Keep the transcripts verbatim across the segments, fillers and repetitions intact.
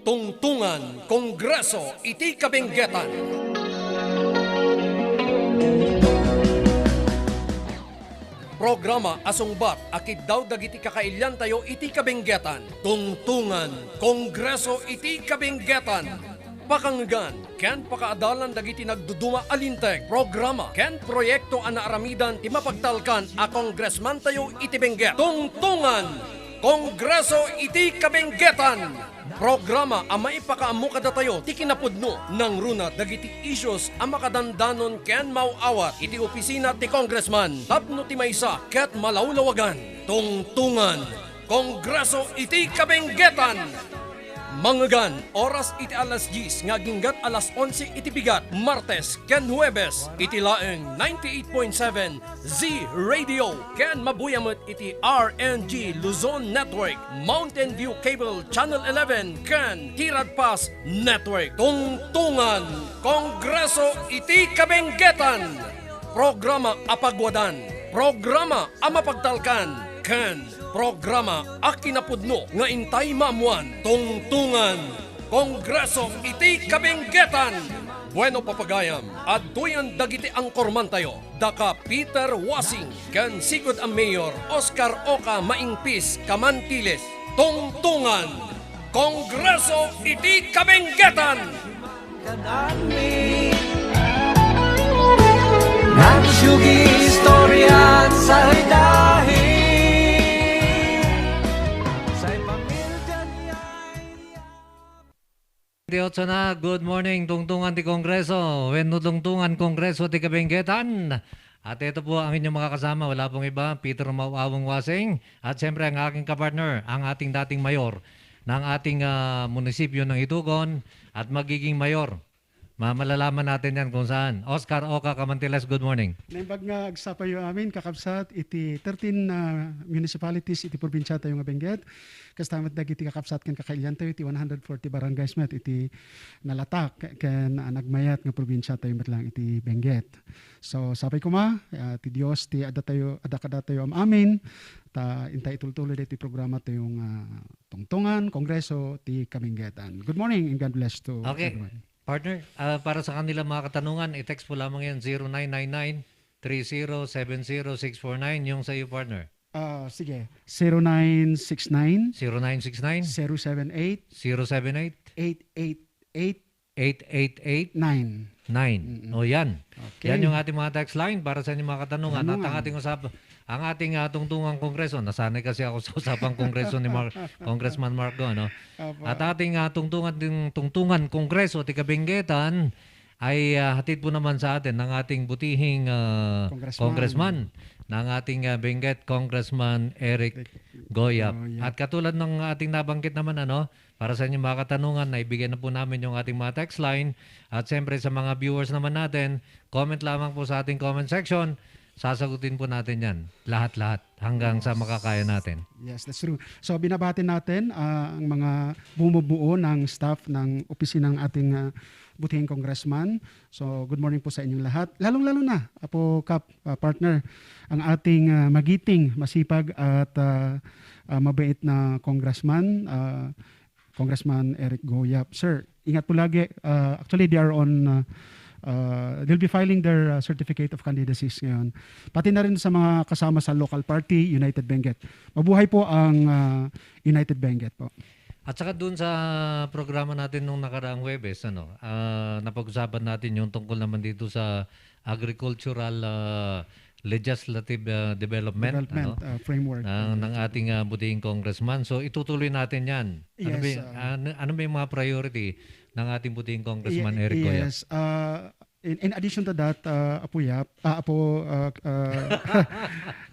Tungtungan Kongreso iti Kabenggetan. Programa a sungbat a kiddaw dagiti kakailiantayo iti kabenggetan. Tungtungan Kongreso iti Kabenggetan. Pakangngegan ken pakaadalan dagiti nagduduma a linteg, programa, ken proyekto a naaramidan ti mapagtalkan a kongresmantayo iti Benguet. Tungtungan Kongreso iti Kabenggetan. Programa a maipakaammo kadatayo ti kinapudno, nangruna dagiti issues a makadandanon ken maaw-awat iti opisina ti congressman tapno ti maysa ket malawlawagan. Tungtungan Kongreso iti Kabenggetan. Mangngegan, oras iti alas dies nga aginggat alas onse iti bigat, Martes ken Huwebes, iti laeng ninety-eight point seven Z Radio, ken mabuya met iti R N G Luzon Network, Mountain View Cable Channel eleven, ken Tirad Pass Network. Tungtungan Kongreso iti Kabenggetan. Programa a pagwadan, programa a mapagtalkan, ken programa a kinapudno nga intay maammuan. Tungtungan Kongreso iti Kabenggetan. Bueno, papagayam, adtoyen dagiti angkormantayo, daka Peter Wasing ken sigud a Mayor Oscar Oca Maingpis Camantiles. Tungtungan Kongreso iti Kabenggetan. Kananmi, nagsugi istorya sa dahi. Say pamilya niya. Diotso na, good morning, tungtungan ti Kongreso, wenno tungtungan Kongreso ti Kabenggetan. At ito po ang inyong makakasama, wala pong iba, Peter Mauawong Wasing, at siyempre ang aking kapartner, ang ating dating mayor ng ating, ah, munisipyo ng Itugon at magiging mayor. Ma-, malalaman natin yan kung saan. Oscar Oca Camantiles, good morning. Naimbag nga agsapayo amin, kakabsat, iti thirteen, ah, municipalities iti probinsiatayo nga Benguet. Kasta met dagiti kakabsat ken kakailiantayo iti one hundred forty barangays met iti nalatak ken, ah, nagmayat nga probinsiatayo met lang iti Benguet. So, sapay koma, ah, ti Dios ti addatayo, adda kadatayo am-amin, ta intay itultuloy daytoy programatayo nga Tungtungan Kongreso ti Kabenggetan. Good morning and God bless to Okay. everyone. Partner, ah, para sa kanila mga katanungan, i-text po lamang yan, zero nine nine nine, three zero seven zero six four nine, yung sa iyo, partner. Ah, sige. Zero nine six nine, Zero nine six nine, zero seven eight, zero seven eight, eight eight eight, eight eight eight, nine. Nine. Mm-mm. O, yan. Okay. Yan yung ating mga text line para sa inyong mga katanungan. At ang Katanungan. ating usap-, ang ating, ah, tungtungang kongreso, nasanay kasi ako sa usapang kongreso ni Mar-, Congressman Marco, ano? Opo. At ating, ah, tungtungan, ting-, tungtungan kongreso ti Kabenggetan ay, ah, hatid po naman sa atin ng ating butihing, ah, Congressman. congressman, ng ating, ah, Benguet Congressman Eric Eric Goyap. Goyap. At katulad ng ating nabanggit naman, ano, para sa inyong mga katanungan, naibigay na po namin yung ating mga text line. At siyempre, sa mga viewers naman natin, comment lamang po sa ating comment section. Sasagutin po natin yan. Lahat-lahat. Hanggang sa Yes. makakaya natin. Yes, that's true. So, binabati natin, ah, ang mga bumubuo ng staff ng opisina ng ating, ah, butihing congressman. So, good morning po sa inyong lahat. Lalong-lalo na, Apo Kap, ah, partner, ang ating, ah, magiting, masipag at, ah, ah, mabait na congressman, ah, Congressman Eric Goyap. Sir, ingat po lagi. Ah, actually, they are on, ah, ah, they'll be filing their, ah, certificate of candidacies ngayon. Pati na rin sa mga kasama sa local party, United Benguet. Mabuhay po ang, ah, United Benguet po. At saka dun sa programa natin nung nakaraang Huwebes, ano, ah, napag-usapan natin yung tungkol naman dito sa agricultural, ah, legislative, ah, development, Development, ano, ah, framework. ng, ng ating, ah, butihing congressman. So, itutuloy natin yan. Ano Yes, ba y-, ah. ano, ano ba yung mga priority ng ating butihing congressman, Ye-, Eric Goyap? yes, ah, in, in addition to that, ah, Apo Yap, ah, Apo, ah, ah,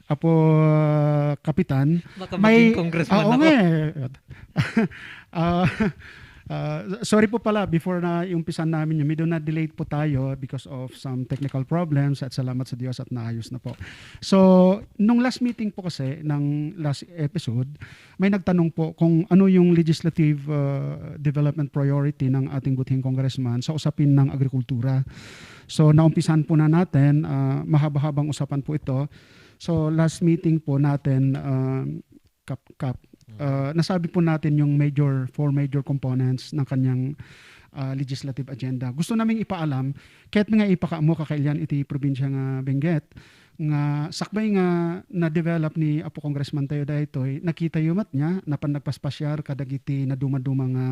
Apo, ah, Kapitan, Baka may maging congressman ah, oo ako. nga eh. Ah, ah, sorry po pala, before na iumpisan namin yun, medyo na-delay po tayo because of some technical problems at salamat sa Diyos at naayos na po. So, nung last meeting po kasi ng last episode, may nagtanong po kung ano yung legislative, ah, development priority ng ating butihing congressman sa usapin ng agrikultura. So, naumpisan po na natin, ah, mahaba-habang usapan po ito. So, last meeting po natin, ah, Kap, Kap, uh, nasabi po natin yung major, four major components ng kanyang, uh, legislative agenda. Gusto naming ipaalam, kahit nga ipakaammo kakailian iti probinsya nga Benguet, nga sakbay nga na-develop ni Apo Congressman tayo daytoy, nakita yu met niya, napan nagpaspasyar kadagiti naduma-duma nga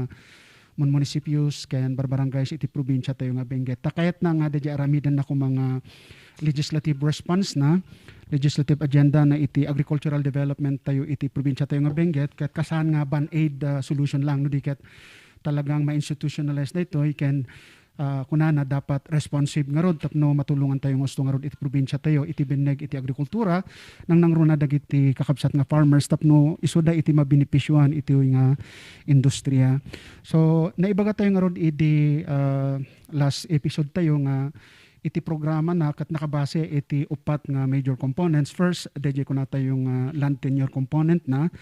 mun-, municipios ken barbarangays iti probinsya tayo nga Benguet. Ta kayat na nga daydiay aramiden na kung mga legislative response na, legislative agenda na iti agricultural development tayo iti probinsya tayo nga Benguet, ket kasaan nga band-aid, ah, solution lang, no, di ket talagang ma-institutionalize daytoy, ken, ah, kunana dapat responsive ngarud tapno matulongan tayo nga usto ngarud iti probinsya tayo, iti binneg iti agrikultura, nang nangruna dagiti kakabsat nga farmers tapno isuda iti mabenepisioan iti nga industriya. So, naibaga tayo ngarud idi, ah, last episode tayo nga iti programa na ket nakabase iti uppat nga major components. First, daydiay kuna tayo nga land tenure component na,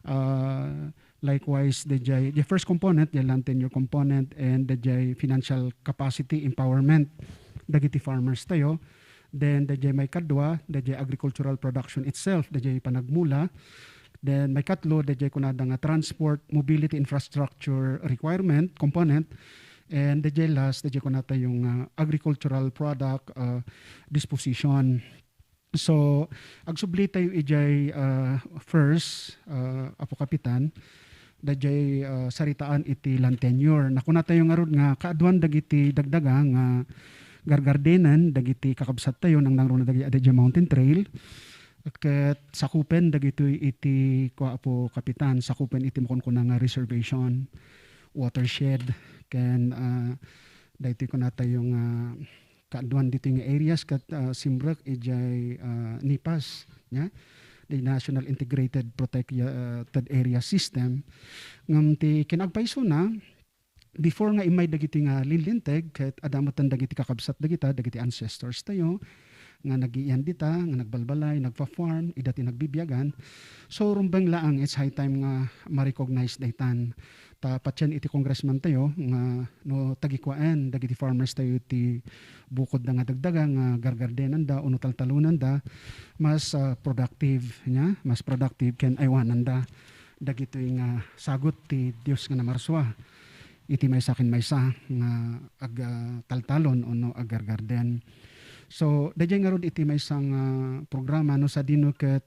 ah, likewise, daydiay, the first component, the land tenure component, and daydiay financial capacity empowerment dagiti farmers tayo. Then, daydiay maikadua, daydiay agricultural production itself, daydiay panagmula. Then, maikatlo, daydiay kunada nga transport, mobility infrastructure requirement, component. And daydiay last, daydiay kunatayo nga agricultural product, ah, disposition. So, agsubli tayo idiay, ah, first, ah, Apo Kapitan, daydiay, ah, saritaan iti land tenure. Nakuna tayo ngarud nga kaaduan dagiti dagdaga nga gargardenen dagiti kakabsat tayo nang nangruna dagiti adda idiay Mountain Trail. Ket sakupen dagitoy iti, kua, Apo Kapitan, sakupen iti makunkuna nga reservation, watershed, ken, ah, daytoy kunatayo nga kaaduan ditoy nga areas ket, ah, simrek idiay, ah, NIPAS, nya? The National Integrated Protected Area System. Ngem ti kinagpaysona, before nga immay dagiti nga linlinteg, ket adda metten dagiti kakabsat dagita, dagiti ancestors tayo, nga nagiian dita, nga nagbalbalay, nagpa-farm, ida ti nagbibiagan. So, rumbeng laeng, it's high time nga ma-recognize daytan. Ta patien iti congressman tayo, nga no tagikuaen dagiti farmers tayo ti bukod da nga dagdaga nga gargardenanda o no taltalonanda, mas, ah, productive, nya? Mas productive ken aywananda dagitoy nga sagut ti Dios nga namarsua iti maysa ken maysa nga ag-, ah, taltalon ono aggargarden. So, daydiay ngarud iti maysa nga programa no sadino ket,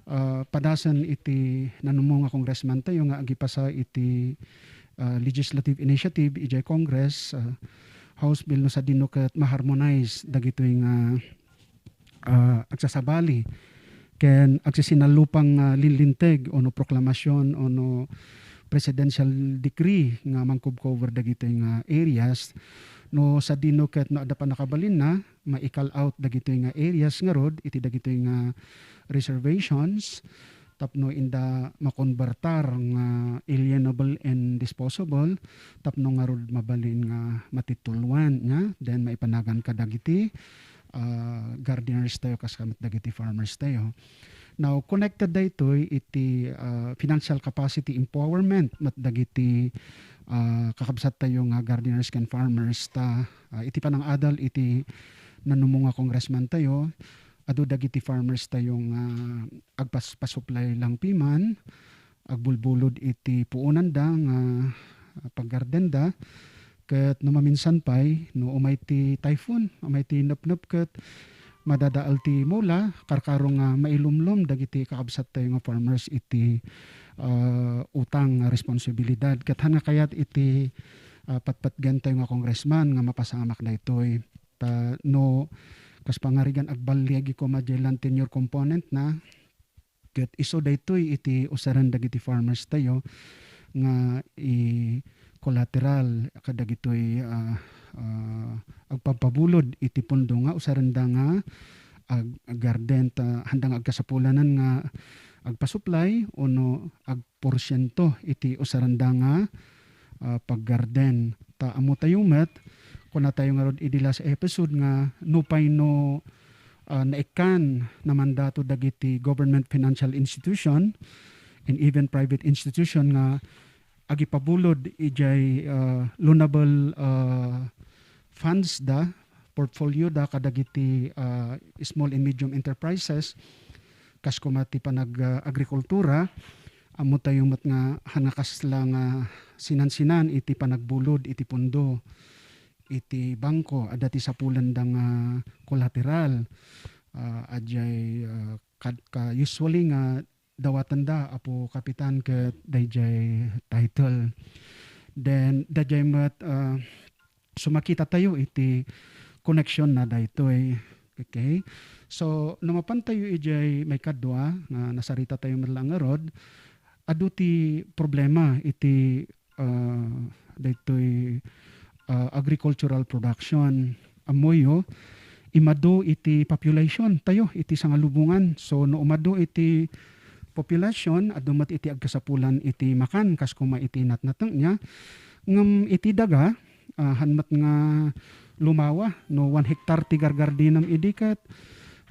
ah, padasen iti nanummo nga congressman tayo nga agipasa iti, ah, legislative initiative idiay Congress, ah, House Bill no sadino ket ma-harmonize dagitoy nga ah, agsasabali ken agsisinallupang nga linlinteg ono proklamasyon ono presidential decree nga mangkubkover dagitoy nga areas. No sadino ket no adda pannakabalinna, mai-call out dagitoy nga areas ngarud iti dagitoy nga reservations tapno inda makonbertar nga alienable and disposable tapno ngarud mabalin nga matituluan, nya? Then maipanagan kadagiti ah, gardeners tayo, kas kamet dagiti farmers tayo. Now, connected daytoy iti, ah, financial capacity empowerment met dagiti, ah, kakabsat tayo nga gardeners ken farmers ta, ah, iti panangadal iti nanummo nga congressman tayo, adu dagiti farmers tayo nga agpas-, pasuplay lang piman, agbulbulod iti puonanda nga paggardenda, ket no maminsan pay, no umay ti typhoon, umay ti nepnep ket madadael ti mula, karkaro nga mailumlom dagiti kakabsat tayo nga farmers iti, ah, utang nga responsibilidad. Ket han nga kayat iti, ah, patpatgen tayo nga congressman nga mapasamak daytoy. Ta no kas pangarigan agballiagi koma diay land tenure component na, ket isu daytoy iti usaren dagiti farmers tayo nga i-collateral kadagitoy, ah, ah, agpampabulod iti pundo nga usarenda nga ag-, garden ta handa nga agkasapulanan nga agpasuplay ono agporsiento iti usarenda nga, ah, paggarden. Ta ammo tayo met, kuna tayo ngarud idi last episode nga nupay no ah, naikkan na mandato dagiti government financial institution and even private institution nga agipabulod idiay, ah, loanable, ah, funds da, portfolio da kadagiti, ah, small and medium enterprises, kas koma ti panag-, ah, agrikultura, Ammo tayo met nga, han nga kasla nga sinansinan iti panagbulod iti pondo iti bangko, adda ti sapulenda nga collateral. Ah, adiay, ah, kad-, ka usually nga dawatenda, Apo Kapitan, ket daydiay title. Then, daydiay met, ah, so, makita tayo iti connection na daytoy. Okay? So, no mapan tayo idiay maikadua, nga nasarita tayo met laeng ngarud, adu ti problema iti, ah, daytoy, ah, agricultural production. Ammoyo, imadu iti population tayo iti sangalubongan. So, no umadu iti population, adu met iti agkasapulan iti makan, kas koma iti natnateng niya. Ngem iti daga, ah, han met nga lumawa, no one hectare ti gargardinem idi ket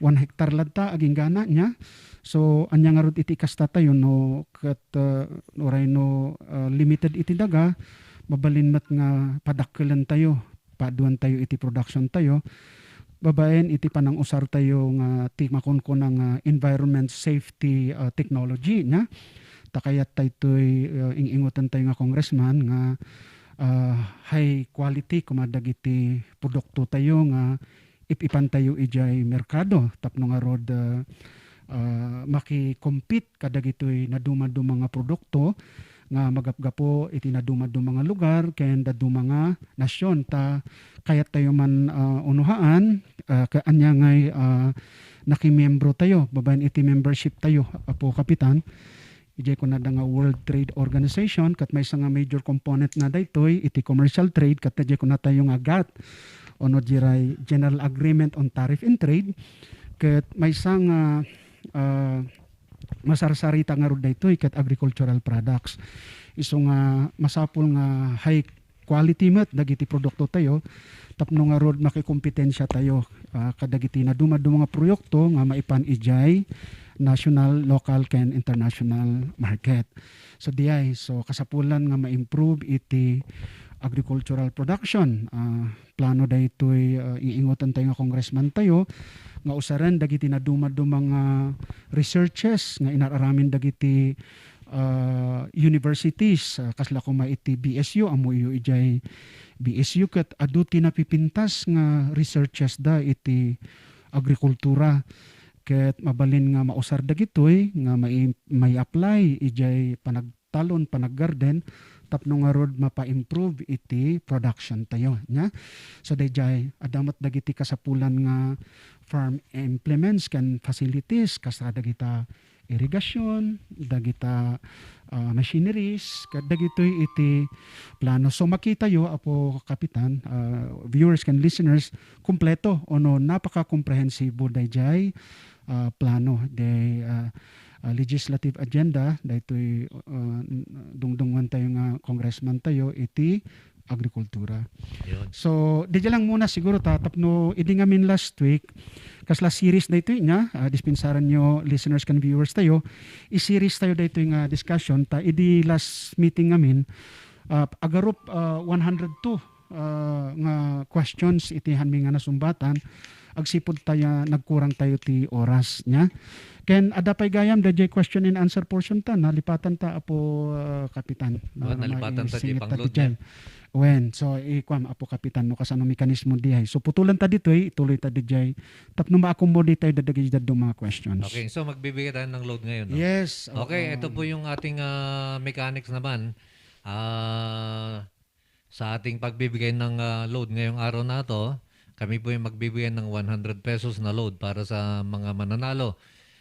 one hectare latta aginggana niya. So, ania ngarud iti kasta tayo no ket, ah, uray no, ah, limited iti daga, mabalin met nga padakkelen tayo, paaduan tayo iti production tayo, babaen iti panangusar tayo nga ti makunkuna nga environment safety, ah, technology niya. Ta kayat taytoy, ah, ing-ingoten tayo nga congressman nga, ah, high quality koma dagiti produkto tayo nga ip-ipan tayo idiay merkado tapno ngarud, ah, ah, maki-compete kadagitoy nadumaduma nga produkto nga magapgapo iti nadumaduma nga lugar ken dadduma nga nasion. Ta kayat tayo man, ah, unuhaan, ah, ka-, ania ngay, ah, nakimiembro tayo babaen iti membership tayo, Apo Kapitan. Idiay kunada nga World Trade Organization, ket maysa nga major component na daytoy iti commercial trade, ket idiay kunatayo nga gat, ono diray General Agreement on Tariff and Trade, ket maysa nga, ah, masarsarita ngarud daytoy ket agricultural products. Isu nga masapul nga high quality met dagiti produkto tayo tapno ngarud makikompetensya tayo, ah, kadagiti nadumaduma nga proyekto nga maipan idiay national, local, ken international market. So, diay, so, kasapulan nga ma-improve iti agricultural production. Ah, plano daytoy, ah, iingotan tayo nga congressman tayo nga usaren dagiti nadumaduma nga researches nga inar-aramin dagiti ah, universities, ah, kasla koma iti B S U, ammoyo idiay B S U, ket adu ti napipintas nga researchesda iti agrikultura. Ket mabalin nga mausar dagitoy nga mai-, mai-apply idiay panagtalon, panaggarden, tapno ngarud mapa-improve iti production tayo, nya? So, daydiay, adda met dagiti kasapulan nga farm implements ken facilities, kasla dagita irigasion, dagita, ah, machineries, ket dagitoy iti plano. So, makitayo, Apo Kapitan, ah, viewers ken listeners, kompleto ono napakakomprehensibo daydiay, ah, plano, diay, ah, ah, legislative agenda, daytoy, ah, dungdungngoentayo nga congressman tayo iti agrikultura. Yun. So, daydiay lang muna siguro ta, tapno idi ngamin last week, kasla series daytoy nya, ah, dispensaranyo, listeners ken viewers tayo, i-series tayo daytoy nga discussion ta idi last meeting ngamin, ah, agarup, ah, one hundred two, ah, nga questions iti hanmi nga nasumbatan, agsipud ta ya nagkurang tayo ti oras nya. Ken adda pay gayam daydiay question and answer portion ta, nalipatan ta, Apo, ah, Kapitan. Wen, na-, nalipatan ta ti maisingit ta pangload diay. Wen, so, ikuam, Apo Kapitan, no kasano mekanismo diay. So, putulan ta ditoy, ituloy ta diay. Tapno ma-accommodate tayo dagiti dadduma nga questions. Okay, so magbibigay tayo ng load ngayon, no? Yes, oo. Okay, ito po yung ating, ah, mechanics naman. Ah, sa ating pagbibigay ng, ah, load ngayong araw na to, kami po yung magbibigay ng one hundred pesos na load para sa mga mananalo.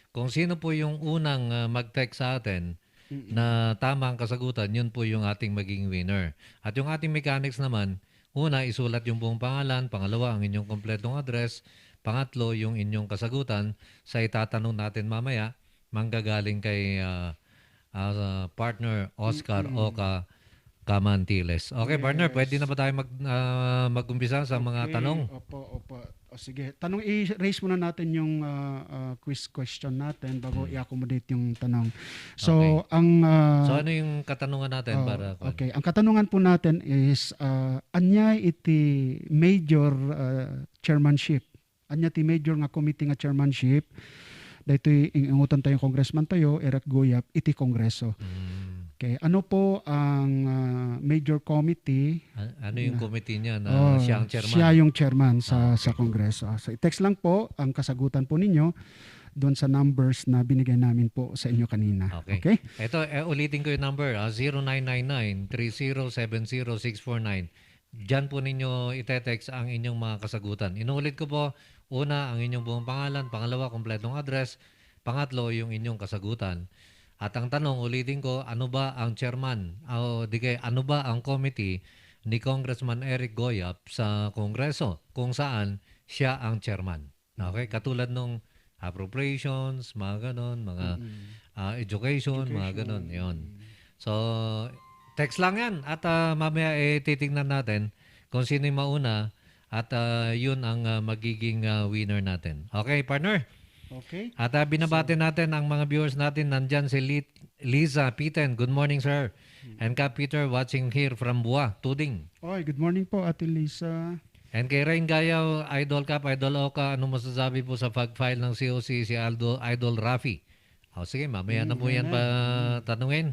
Kung sino po yung unang, ah, mag-text sa atin Mm-mm. na tama ang kasagutan, yun po yung ating magiging winner. At yung ating mechanics naman, una, isulat yung buong pangalan, pangalawa, ang inyong kompletong address, pangatlo, yung inyong kasagutan sa itatanong natin mamaya, manggagaling kay, ah, ah, partner Oscar Mm-mm. Oka Camantiles. Okay, partner, Yes. pwede na ba tayo mag-, ah, mag-umpisa sa mga Okay, tanong? Opo, opo. O, sige. Tanong, i-raise muna natin yung, ah, ah, quiz question natin bago Hmm. i-accommodate yung tanong. So, Okay. ang, ah, So, ano yung katanungan natin oh, para, okay. Ang katanungan po natin is, ah, ania iti major, ah, chairmanship? Ania ti major nga committee nga chairmanship daytoy ing-ingutan tayo Congressman tayo, Eric Goyap, iti Kongreso. Mm. Okay, ano po ang, ah, major committee A-, ano yung na committee niya na Oh, siya ang chairman? Siya yung chairman sa, Ah, okay. sa Kongreso. So, i-text lang po ang kasagutan po ninyo doon sa numbers na binigay namin po sa inyo kanina. Okay. Okay? Ito, eh, ulitin ko yung number, ah, zero nine nine nine, three zero seven zero six four nine. Diyan po ninyo ite-text ang inyong mga kasagutan. Inuulit ko po, una, ang inyong buong pangalan, pangalawa, kompletong address, pangatlo, yung inyong kasagutan. At ang tanong, ulitin ko, ano ba ang chairman o di kaya ano ba ang committee ni Congressman Eric Goyap sa Kongreso kung saan siya ang chairman? Okay, katulad nung appropriations, mga ganon, mga, Mm. ah, education, mga Education. ganon, yon. Mm. So, text lang yan at, ah, mamaya, eh, titignan natin kung sino yung mauna at, ah, yun ang, ah, magiging, ah, winner natin. Okay, partner? Okay. At, ah, binabati So natin ang mga viewers natin. Nandyan si Lit-, Liza Piten. Good morning, sir. Mm. And Kap Peter, watching here from Bua, Tuding. Oy, good morning po, Ate Liza. And kay Rain Gayaw, Idol Kap, Idol Oka, ano masasabi po sa pag-file ng C O C si Aldo, Idol Rafi? O, sige, mamaya na Hmm, po yan yan na. Hmm. patanungin.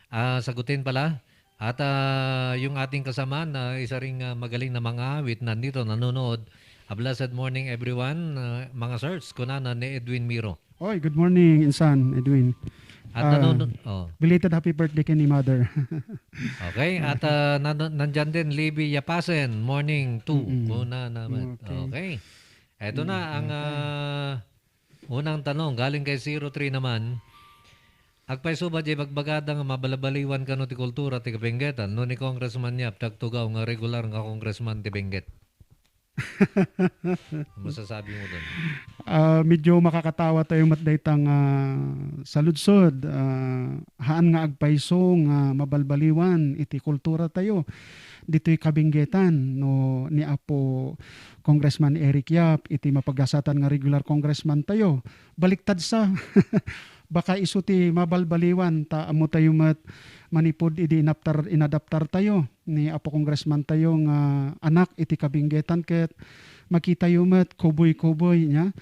Ah, sagutin pala. At, ah, yung ating kasama na isa ring, ah, magaling na mangawit nandito, nanonood. A blessed morning, everyone. Ah, mga sirs, kunana ni Edwin Miro. Oy, good morning, insan, Edwin. At Ah, nanonood, oh. belated happy birthday kay ni Mother. Okay, at, ah, nan-, nandyan din, Libby Yapasen, morning too. Mm-mm. Kuna naman. Okay. Okay. Eto na Mm, ang, okay. ah, unang tanong, galing kay zero three naman. Agpayso ba diay ibagbagada nga mabalbaliwan kano ti kultura ti Kabenggetan no ni Congressman Yap ti agtugaw nga regular nga congressman ti Benguet? Ano masasabi mo dun? Ah, medyo makakatawa tayo met dayta nga saludsod. Ah, haan nga agpayso nga mabalbaliwan iti kultura tayo ditoy Kabenggetan no ni Apo Congressman Eric Yap iti mapagasatan nga regular congressman tayo. Baliktad sa, baka isu ti mabalbaliwan ta ammo tayo met manipud idi inaptar-, inadaptar tayo ni Apo Congressman tayo nga anak iti Kabenggetan ket makitayo met kuboy-kuboy niya.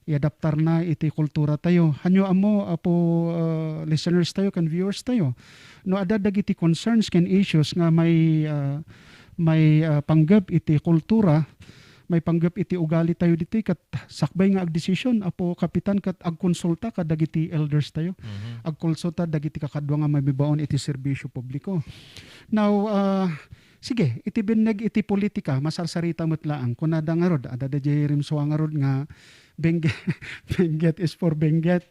Iadaptarna iti kultura tayo. Hanyo ammo, Apo, ah, listeners tayo ken viewers tayo, no adda dagiti concerns ken issues nga may, ah, may, ah, panggep iti kultura, may panggep iti ugali tayo ditoy, ket sakbay nga agdesisyon, Apo Kapitan, ket agkonsulta kadagiti elders tayo. Mhm. Agkonsulta dagiti kakadua nga mabibaon iti serbisyo publiko. Now, ah, sige, iti binneg iti politika, masarsarita met laeng. Kunada ngarud, adda daydiay rimsua ngarud nga Benguet, Benguet is for Benguet.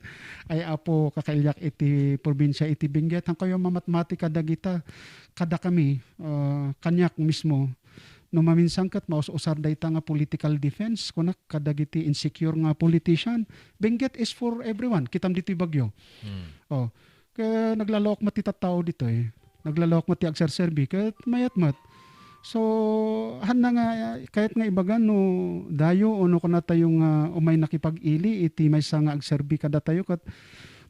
Ay, Apo, kakailiak iti probinsia iti Benguet. Hankayo mamatmati kadagita, kadakami, ah, kaniak mismo. No maminsan ket maus-usar dayta nga political defense, kunak kadagiti insecure nga politician. Benguet is for everyone. Kitam ditoy Baguio. Hmm. Oh. Ket naglalaok met ti tattao ditoy. Naglalaok met ti agserserbi ket mayat met. So, hanna nga kayat nga ibaga no dayo o no kunatayo nga umay nakipag-ili iti maysa nga agserbi kadatayo ket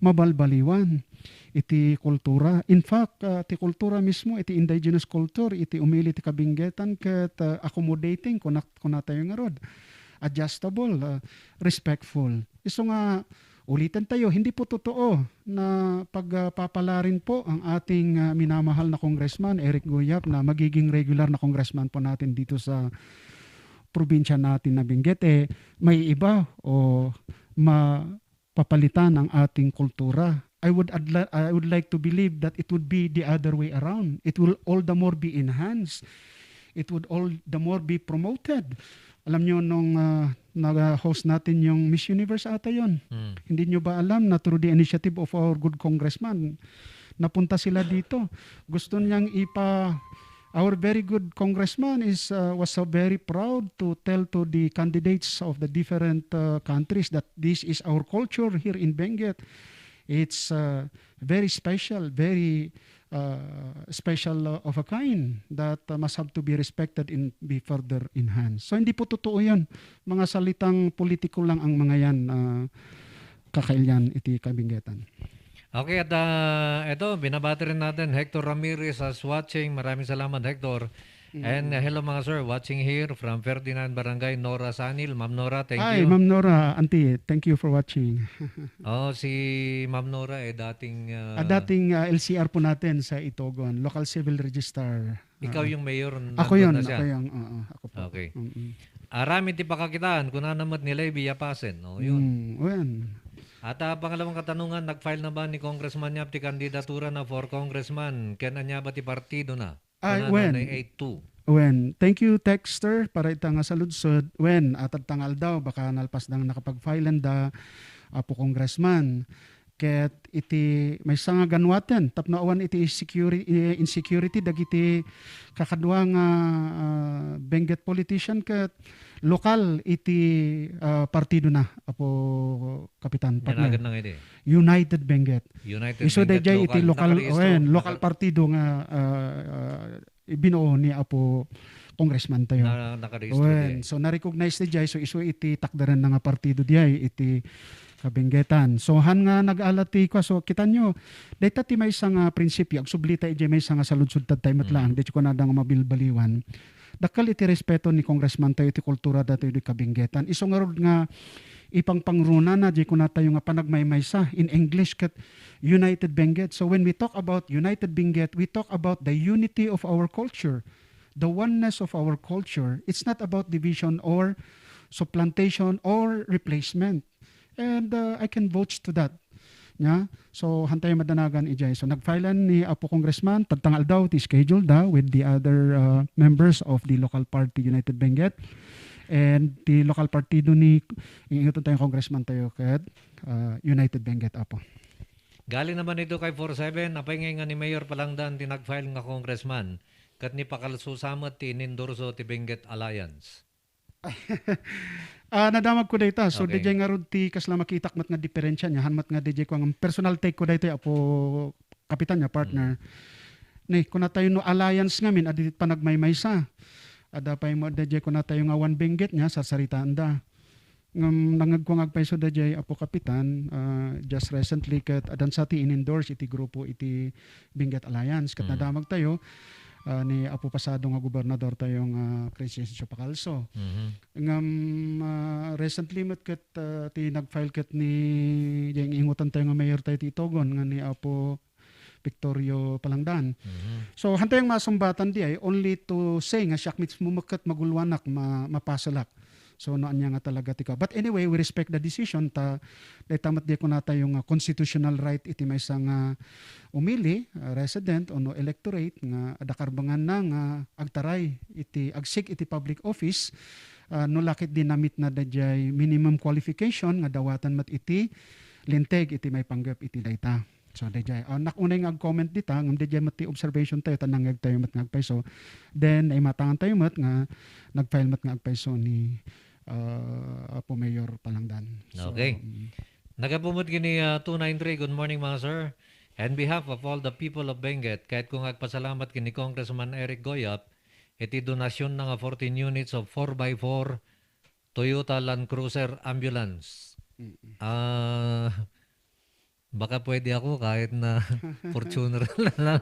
mabalbaliwan iti kultura. In fact, ah, ti kultura mismo, iti indigenous culture, iti umili ti Kabinggetan ket, ah, accommodating, kuna-, kunatayo ngarud. Adjustable, ah, respectful. Isu nga, uliten tayo, hindi po totoo na pagpapalarin po ang ating, ah, minamahal na Congressman, Eric Goyap, na magiging regular na congressman po natin dito sa probinsya natin na Benguet. Eh, may iba o ma-, papalitan ang ating kultura. I would adla-, I would like to believe that it would be the other way around. It will all the more be enhanced. It would all the more be promoted. Alam nyo, nung, ah, nag-host natin yung Miss Universe ata yon, Hmm. hindi nyo ba alam na through the initiative of our good congressman, napunta sila dito? Gusto niyang ipa-, our very good congressman is, uh, was so very proud to tell to the candidates of the different, uh, countries that this is our culture here in Benguet. It's, uh, very special, very, uh, special, uh, of a kind that, uh, must have to be respected and be further enhanced. So, hindi po totoo yun. Mga salitang politiko lang ang mga yan, uh, kakailian iti Kabinggetan. Okay, at, ah, eto, binabati rin natin, Hector Ramirez as watching. Maraming salamat, Hector. And, uh, hello, mga sir, watching here from Ferdinand Barangay, Nora Sanil. Ma'am Nora, thank Hi, you. Ma'am Nora, Auntie, thank you for watching. Oh, si Ma'am Nora, eh, dating, Ah, ah, dating, ah, L C R po natin sa Itogon, local civil registrar. Ikaw Ah, yung mayor, ako nandun yun, na siya? Ako yun, oo, ako po. Okay. Mm-mm. Aram iti pakakitaan, kunana met ni Levy Yapasen, no? Yun. Mm, wen. At, ah, pangalawang katanungan, nag-file na ba ni Congressman Yap ti kandidatura na for congressman? Ken ania ba ti partido na? Ay, Ano, ano, wen. Ano, eight two. Wen. Thank you, texter, para ita nga saludsod. Wen, atad ta nga aldaw, baka nalpas dang nakapag-file da, Apo Congressman. Ket iti maysa nga ganuaten, tapno awan iti securi-, eh, insecurity dagiti kakadua nga, ah, Benguet politician ket lokal iti, ah, partido na, Apo Kapitan, partner. Yanagan na nga iti. United Benguet. United Isu Benguet dayjay iti local, local, nakarehistro, wen, local nakar- partido nga, ah, ah, binuo ni Apo Congressman tayo. Na, nakarehistro Wen, diay. So na-recognize dayjay, so isu iti takderen na nga partido diay iti Kabenguetan. So han nga nag-ala ti kua, so kitanyo, dayta ti maysa nga prinsipyo, agsubli ta idiay maysa nga saludsod ta tayo met Mm. laang, di ko na nga mabilbaliwan. Dakkel iti respeto ni Congressman tayo iti kultura datayo di Kabenguetan. Isu ngarud nga ipangpangruna na, di kunatayo nga panagmaymaysa. In English, ket United Benguet. So when we talk about United Benguet, we talk about the unity of our culture, the oneness of our culture. It's not about division or supplantation or replacement. And, uh, I can vouch to that. Nya? So, hantay madanagan ijay. So, nag-file ni Apo Congressman, tagtangal daw, ti schedule da with the other, uh, members of the local party, United Benguet. And ti lokal partido ni, inguton tayo congressman tayo ket, ah, United Benguet, Apo. Gali naman ito kay four seven, apay ngay nga ni Mayor Palangdan ti nag-file nga congressman, ket ni Pakalsusa met ti inendorso ti Benguet Alliance. Ah, nadamag ko dayta. So, Okay. Dayjay ngarud ti kasla makitak met nga diferensya niya. Han met nga dayjay ko ang personal take ko daytoy, Apo Kapitan niya, partner. Mm. Ni, kuna tayo no alliance ngamin, adi panagmaymaysa. Ada pay mo, dayjay kuna tayo nga one Benguet niya, sarsaritaan da. Ngem nangegko nga agpayso dayjay, Apo Kapitan, ah, just recently ket adan sa ti in-endorse iti grupo iti Benguet Alliance. Ket Mm. nadamag tayo, ah, ni Apo pasado nga gobernador tayo nga Crescencio Pacalso. Mhm. Ngem, ah, recently met ket, ah, ti nag-file ket ni, diay ingutan tayo nga mayor tayo ti Itogon nga ni Apo Victorio Palangdan. Mhm. So, hantay ang masumbatan diay, only to say nga siak mismo met ket magulwanak, ma-, mapaselak. So, no, anya nga talaga ti ka. But anyway, we respect the decision ta, dayta met di kunatayo nga constitutional right iti maysa nga umili, ah, resident, ono electorate nga adda karbenganna nga agtaray iti, agsik iti public office, ah, no la ket di na-meet na dayjay minimum qualification nga dawatan met iti linteg iti maipanggep iti dayta. So, dayjay. Ah, nak unay nga ag-comment dita, ngem dayjay met ti observation tayo, ta nangngeg tayo met nga agpayso. Then, naimatangan tayo met nga nag-file met nga agpayso ni, ah, Apo Mayor Palangdan. So, Okay. mm. Nagapu met kini, ah, two nine three, "Good morning, mga sir. In behalf of all the people of Benguet, kayatko nga agpasalamat kini Congressman Eric Goyap, iti donasyon na nga fourteen units of four by four Toyota Land Cruiser ambulance." Mm-mm. Ah, baka pwede ako kahit na Fortuner na lang.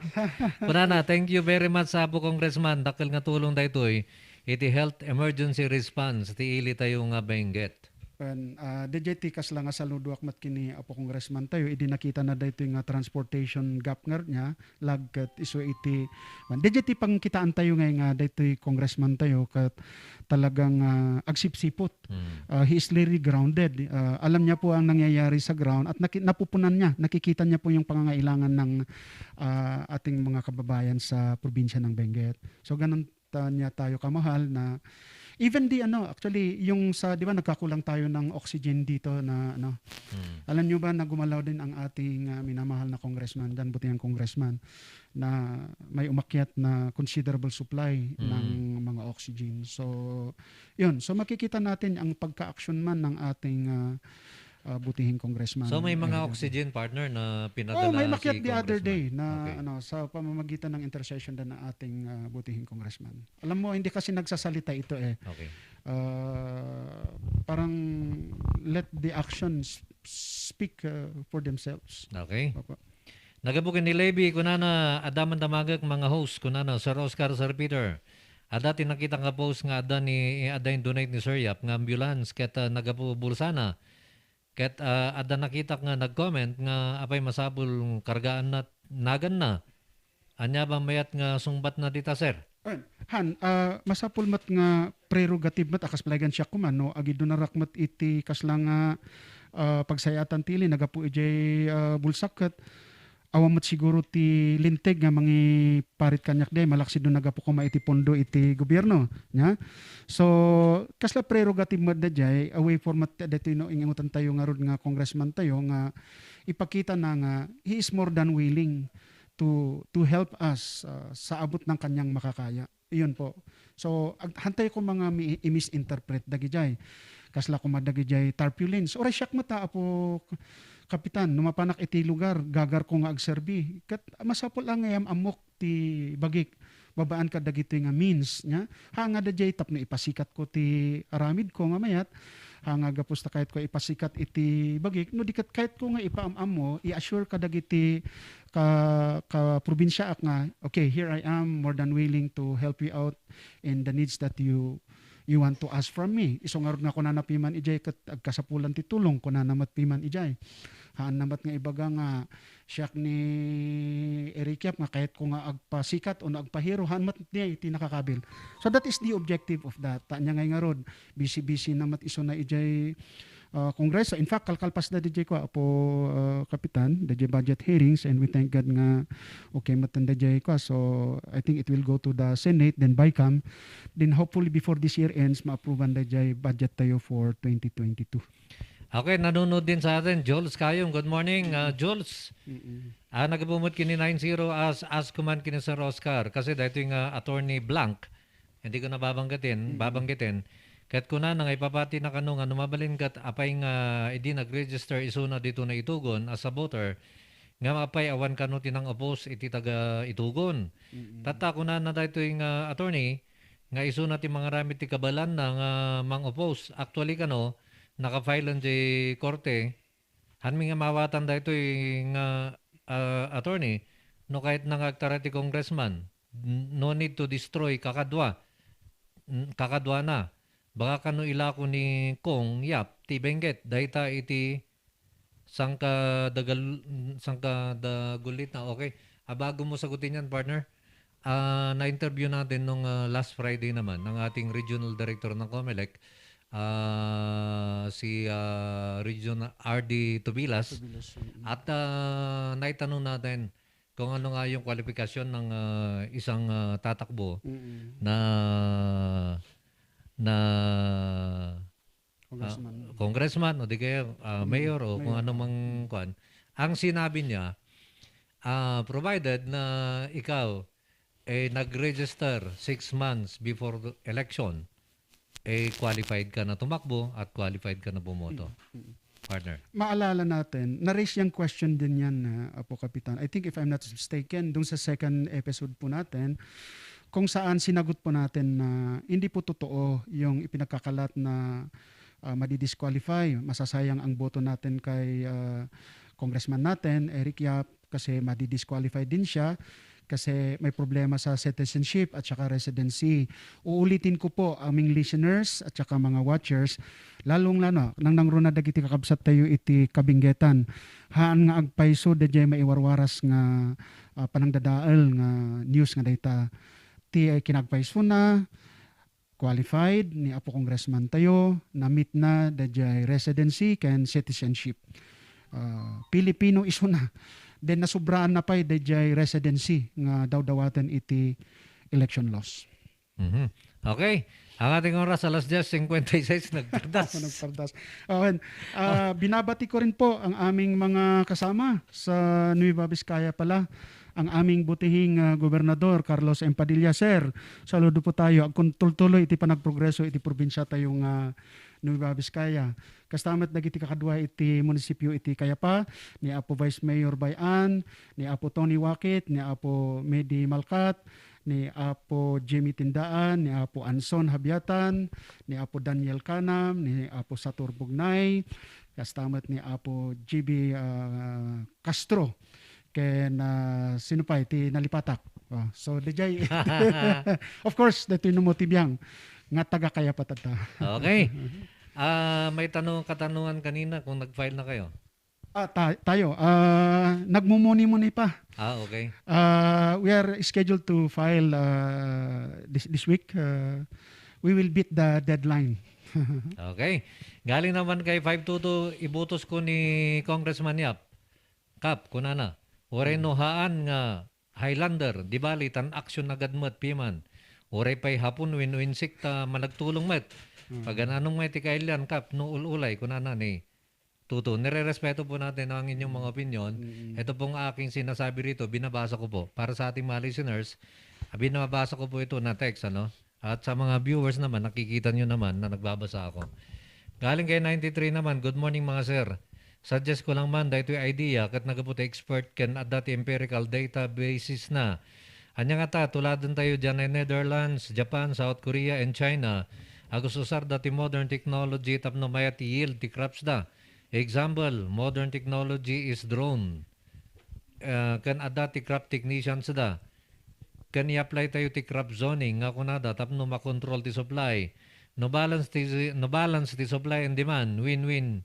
Kunana, thank you very much, Apo Congressman. Dakkel nga tulong daytoy iti health emergency response ti ili tayo nga Benguet. Wen, ah, dayjay ti kasla nga saludoak met kini Apo Congressman tayo, idi nakita na daytoy nga transportation gap ngarud niya, lagket isu iti, wen, dayjay ti pangkitaan tayo ngay nga daytoy Congressman tayo ket talagang, ah, agsipsipot. Mm. Ah, he is really grounded. Ah, alam niya po ang nangyayari sa ground at naki-, napupunan niya, nakikita niya po yung pangangailangan ng, ah, ating mga kababayan sa probinsya ng Benguet. So, ganun ta-, niya tayo kamahal na even di ano, actually, yung sa, di ba, nagkakulang tayo ng oxygen dito na, ano, Mm. alam nyo ba na gumalaw din ang ating, ah, minamahal na congressman dyan, butihang congressman, na may umakyat na considerable supply Mm. ng mga oxygen. So, yun. So, makikita natin ang pagka-action man ng ating, ah, ah, butihing congressman. So, may mga Ay, oxygen partner na pinadala Oh, may makyat si the other Congressman. day na, Okay. ano, sa pamamagitan ng intercession din ng ating, ah, butihing congressman. Alam mo, hindi kasi nagsasalita ito eh. Okay. Ah, parang let the actions speak, ah, for themselves. Okay. Opo. Nagapu ken ni Levy, kunana, "Adda man damagek, mga host," kunana, "Sir Oscar, Sir Peter, Adda ti nakita nga post nga adda ni, adda in-donate ni Sir Yap nga ambulance ket, ah, naggapu bulsana. Ket, ah, adda nakitak nga nag-comment nga apay masapul kargaan na naganna. Ania ba mayat nga sungbatna dita, sir? Ay, han, ah, masapul met nga prerogative met a kas palayagan siak koma no agidunarak met iti kasla nga, ah, pagsayatan ti ili nagapu idiay, ah, bulsak ket awan met siguro ti linteg nga mangiparit kaniak diay, malaksid no nagapu koma iti pondo iti gobierno, nya? So, kasla prerogative met daydiay, a way format daytoy no ingutantayo ngarud nga congressman tayo nga ipakitana nga he is more than willing to, to help us, ah, sa abot ng kanyang makakaya. Iyon po. So, ag-, hantay ko mga mi-, i-misinterpret dagidiay. Kasla koma dagidiay tarpaulins. Uray siak met a, Apo K-, Kapitan, no mapanak iti lugar, gagar ko nga agserbi. Ket masapul a nga am-ammok ti bagik babaan kadagitoy nga means, nya? Ha nga daydiay tapno ipasikat ko ti aramid ko nga mayat, ha nga gapus ta kayat ko ipasikat iti bagik, no di ket kayat ko nga ipaam-ammo, i-assure kadagiti ka, ka probinsiaak nga, "Okay, here I am, more than willing to help you out in the needs that you, you want to ask from me." Isu ngarud nga kunana piman idiay ket agkasapulan ti tulong, kunana met piman idiay. Haanna met nga ibaga nga siak ni Eric Yap nga kayat ko nga agpasikat o no agpahero, haan met diay ti nakakabil. So that is the objective of that. Ta ania ngay ngarud, busy-busy na met isuna idiay, ah, Kongreso. In fact, kalkalpasna didiay ko, Apo, ah, Kapitan, didiay budget hearings, and we thank God nga okay met didiay ko. So I think it will go to the Senate, then BICAM, then hopefully before this year ends, ma-approvean didiay budget tayo for twenty twenty-two. Okay, nanonood din sa atin, Jules Kayong. Good morning, ah, Jules. Mm-mm. Ah, nagabumot kini nine zero as, ask ko man kini Sir Oscar. Kasi daytoy nga attorney blank, hindi ko na babanggitin, Mm-mm. babanggitin. Ket kunana nga ipapati na kano nga no mabalin ket apay nga idi nag-register isuna dito na Itugon as a voter, nga apay awan kano ti nang-oppose iti taga Itugon. Mm-mm. Tatta kunana daytoy nga attorney, nga isuna ti mangaramid ti kabaelanna nga mang-oppose. Actually kano, naka-file diay korte. Hanmi nga mawatan daytoy nga, ah, attorney, no kayatna nga agtara ti congressman, n-, no need to destroy kakadua, n-, kakaduana. Baka kano ilako ni Kong Yap ti Benguet, dayta iti sangka dagal-, sangka dagulitna. Okay. Abago mo sagutin yan, partner. Ah, na-interview natin nung, ah, last Friday naman ang ating regional director ng Comelec, ah, si, ah, Regional R D Tubilas. Tubilas, mm. At, ah, naitanong natin kung ano nga yung kwalifikasyon ng, ah, isang, ah, tatakbo Mm. na, na, Congressman. ah, congressman o di kaya, ah, Mm, mayor o kung mayor. ano mang Mm. kwan. Ang sinabi niya, ah, provided na ikaw, eh, nag-register six months before the election, eh, qualified ka na tumakbo at qualified ka na bumoto. Mm, mm. Partner. Maalala natin, na-raise yung question din yan, ah, Apo Kapitan. I think if I'm not mistaken, dun sa second episode po natin, kung saan sinagot po natin na hindi po totoo yung ipinagkakalat na, ah, madidisqualify, masasayang ang boto natin kay, ah, congressman natin, Eric Yap, kasi madidisqualify din siya kasi may problema sa citizenship at saka residency. Uulitin ko po, aming listeners at saka mga watchers, lalong-lalo, nang nangruna dagiti kakabsat tayo iti kabinggetan. Haan nga agpayso, daydiay maiwarwaras nga, ah, panangdadael nga news nga dayta. Ti ay kinagpayso na, qualified ni Apo Congressman tayo, na-meet na daydiay residency ken citizenship. Ah, Pilipino isuna. Then nasubraan na pay daydiay residency nga dawdawaten iti election laws. Mhm. Okay. Ang ating oras, alas diyes cincuenta y seis, nagpardas. Nagpardas. Okay. Ah, binabati ko rin po ang aming mga kasama sa Nueva Vizcaya pala. Ang aming butihing, ah, Gobernador, Carlos M. Padilla. Sir, saludo po tayo. Agkuntultuloy iti panagprogreso iti probinsya tayo nga Nueva Vizcaya. Kasta met dagiti kakadua iti munisipyo iti Cayapa, ni Apo Vice Mayor Bay-an, ni Apo Tony Wakit, ni Apo Medi Malkat, ni Apo Jimmy Tindaan, ni Apo Anson Habiatan, ni Apo Daniel Canam, ni Apo Satur Bugnay, kasta met ni Apo G B, ah, Castro. Ken, ah, sino pay ti nalipatak? Oh, so, dayjay. Of course, daytoy no mo ti biang nga taga-Kayapat adda. Okay. Ah, may tanong, katanungan kanina kung nag-file na kayo. Ah, ta-, tayo, ah, nagmumuni-muni pa. Ah, okay. Ah, we are scheduled to file, ah, this, this week. Ah, we will beat the deadline. Okay. Galing naman kay five two two, ibutos ko ni Congressman Yap. Kap, kunana, uray no haan nga Highlander, di bali, tan action agad met, piman. Uray pay Hapon wenno Insik ta managtulong met. Mm. Pagananong met ti kailian, Kap, no ul-ulay, kunana ni Tuto. Nirerespeto po natin ang inyong mga opinion. Mm. Ito pong aking sinasabi rito, binabasa ko po. Para sa ating mga listeners, ah, binabasa ko po ito na text, ano? At sa mga viewers naman, nakikita nyo naman na nagbabasa ako. Galing kay ninety-three naman, "Good morning, mga sir. Suggest ko lang man, daytoy idea, ket nagapot expert ken adda ti empirical data basis na. Ania ngata, tuladen tayo diyan ay Netherlands, Japan, South Korea, and China. Agus-usar da ti modern technology tapno mayat ti yield ti crops da. Example, modern technology is drone. Ah, ken adda ti crop technicians da. Ken i-apply tayo ti crop zoning nga kunada tapno makontrol ti supply. No balance ti, no balance ti supply and demand, win-win.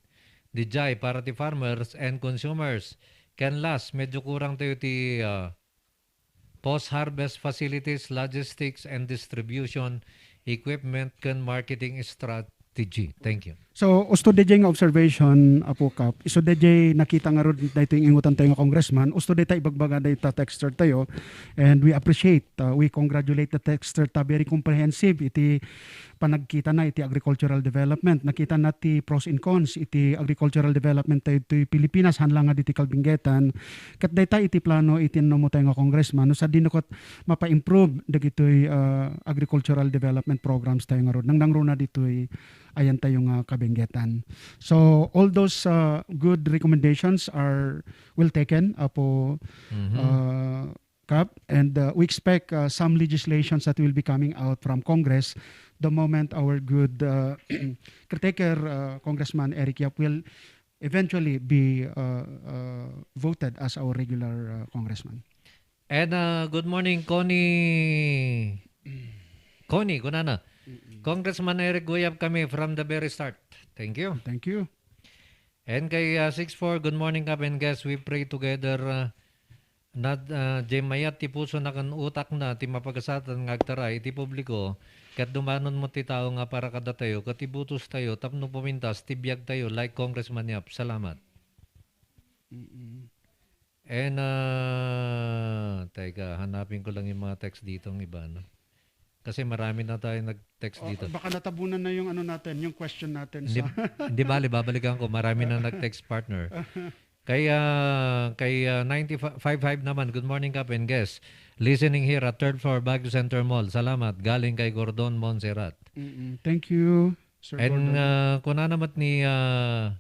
Dijay para ti farmers and consumers. Ken last, medyo kurang tayo ti, ah, post-harvest facilities, logistics and distribution, equipment, ken marketing strategy." Thank you. So, usto D J nga observation, Apo Kap. Isu D J nakita ngarud daytoy ingutan tayo nga congressman. Usto dayta ibagbaga dayta texter tayo. And we appreciate, uh, we congratulate the texter ta very comprehensive iti panagkitana iti agricultural development. Nakitana ti pros and cons iti agricultural development tayo iti Pilipinas, haan la nga ditoy Calbenguetan. Ket dayta iti plano iti annamo tayo nga congressman. No, sadino ket mapa-improve dagitoy, uh, agricultural development programs tayo ngarud. Nangnangruna ditoy ayan tayo nga Calbenguetan. So, all those, uh, good recommendations are well taken, Apo, Mhm. uh, Kap, and, uh, we expect, uh, some legislations that will be coming out from Congress the moment our good, uh, caretaker, uh, Congressman Eric Yap will eventually be, uh, uh, voted as our regular, uh, congressman. And, uh, good morning, Connie. Connie, kunana. Mm-mm. "Congressman Eric, guyab kami from the very start." Thank you. Thank you. And kay, uh, six four, "Good morning, Kap and guest. We pray together, uh, na, uh, jay mayat ti pusona ken utakna ti mapagasatan nga agtaray iti publiko, ket dumanon met ti tao nga para kadatayo, ket ibutos tayo tapno pumintas ti biag tayo like Congressman Yap. Salamat." Mm-mm. And, ah, teka, hanapin ko lang yung mga text dito, ang iba, no? Kasi marami na tayo nag-text O, dito. Baka natabunan na yung ano natin, yung question natin Hindi, sa hindi bali, babalikan ko. Marami na nag-text, partner. Kay, ah, kay, ah, nine five five naman, "Good morning, Kap and guest. Listening here at third floor, Baguio Center Mall. Salamat." Galing kay Gordon Montserrat. Mm-mm. Thank you, Sir And, Gordon. Ah, kuna naman ni, ah,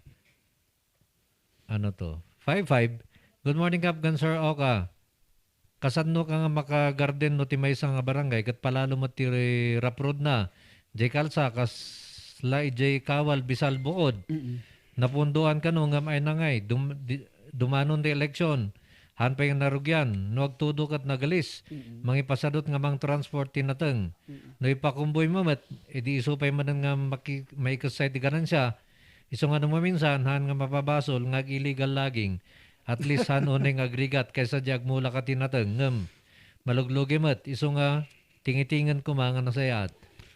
Ano to? Five five. "Good morning, Kap, ken Sir Oka. Kasano ka nga makagarden no ti maysa nga barangay ket palalo met ti rough road na? Jay kalsa, kasla idiay Kawal, Bisal, Buod. Mm-mm. Napundoan kano ngem ay nangay, dum-, di-, dumanon ti eleksyon. Haan pay nga narugian. No agtudo ket nagalis, Mm-mm. mangipasadut nga mangtransport ti nateng. Mm-mm. No ipakumboy mo met, idi isu pay manen nga maki-, maikessay ti ganansya, Isu nga no maminsan, haan nga mapabasol nga ag-illegal logging. At least, haan unay nga agrigat kaysa di agmula ka ti nateng, ngem maluglugi met, isu nga tingitingen koma nga nasayaat.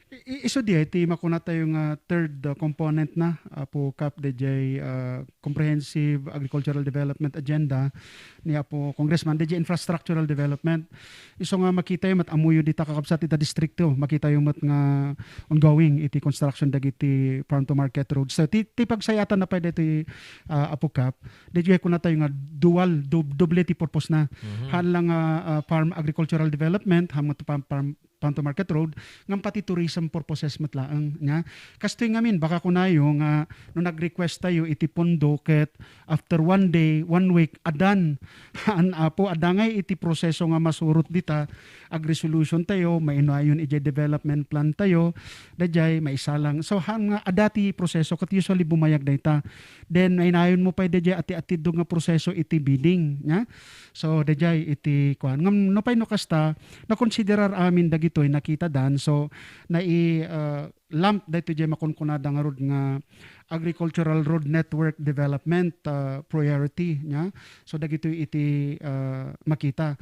I-, i-, isu di ay ti makuna tayo nga third, uh, component na, Apo Kap, dayjay, uh, Comprehensive Agricultural Development Agenda ni Apo Congressman, dayjay infrastructural development. Isu nga makitayo met, ammoyo dita kakabsat ita distrikto, makitayo met nga ongoing iti construction dagiti farm to market roads. So, ti, ti pagsayatanna pay daytoy, ah, Apo Kap, daytoy kuna tayo nga dual, dub-, doble ti purpose na. Mhm. Haan lang nga, ah, farm agricultural development, haan met farm, farm, farm to market road, ngem pati tourism purposes met laeng, nya. Kastoy ngamin, baka kunayo nga no nag-request tayo iti pondo ket after one day, one week, adan. Haan, Apo, adda ngay iti proseso nga masurot dita, ag-resolution tayo, mainayon idiay development plan tayo, daydiay maisalang. So, han nga adda ti proseso, ket usually bumayag dayta. Then, mainayon mo pay daydiay ati-atiddog nga proseso iti bidding, nya? So, daydiay iti kuan. Ngem, no pay no kasta, nakonsiderar amin dagitoy, nakitadan. So, nai-, ah, lump daytoy diay makunkunada ngarud nga agricultural road network development, ah, priority, nya? So, dagitoy iti, ah, makita.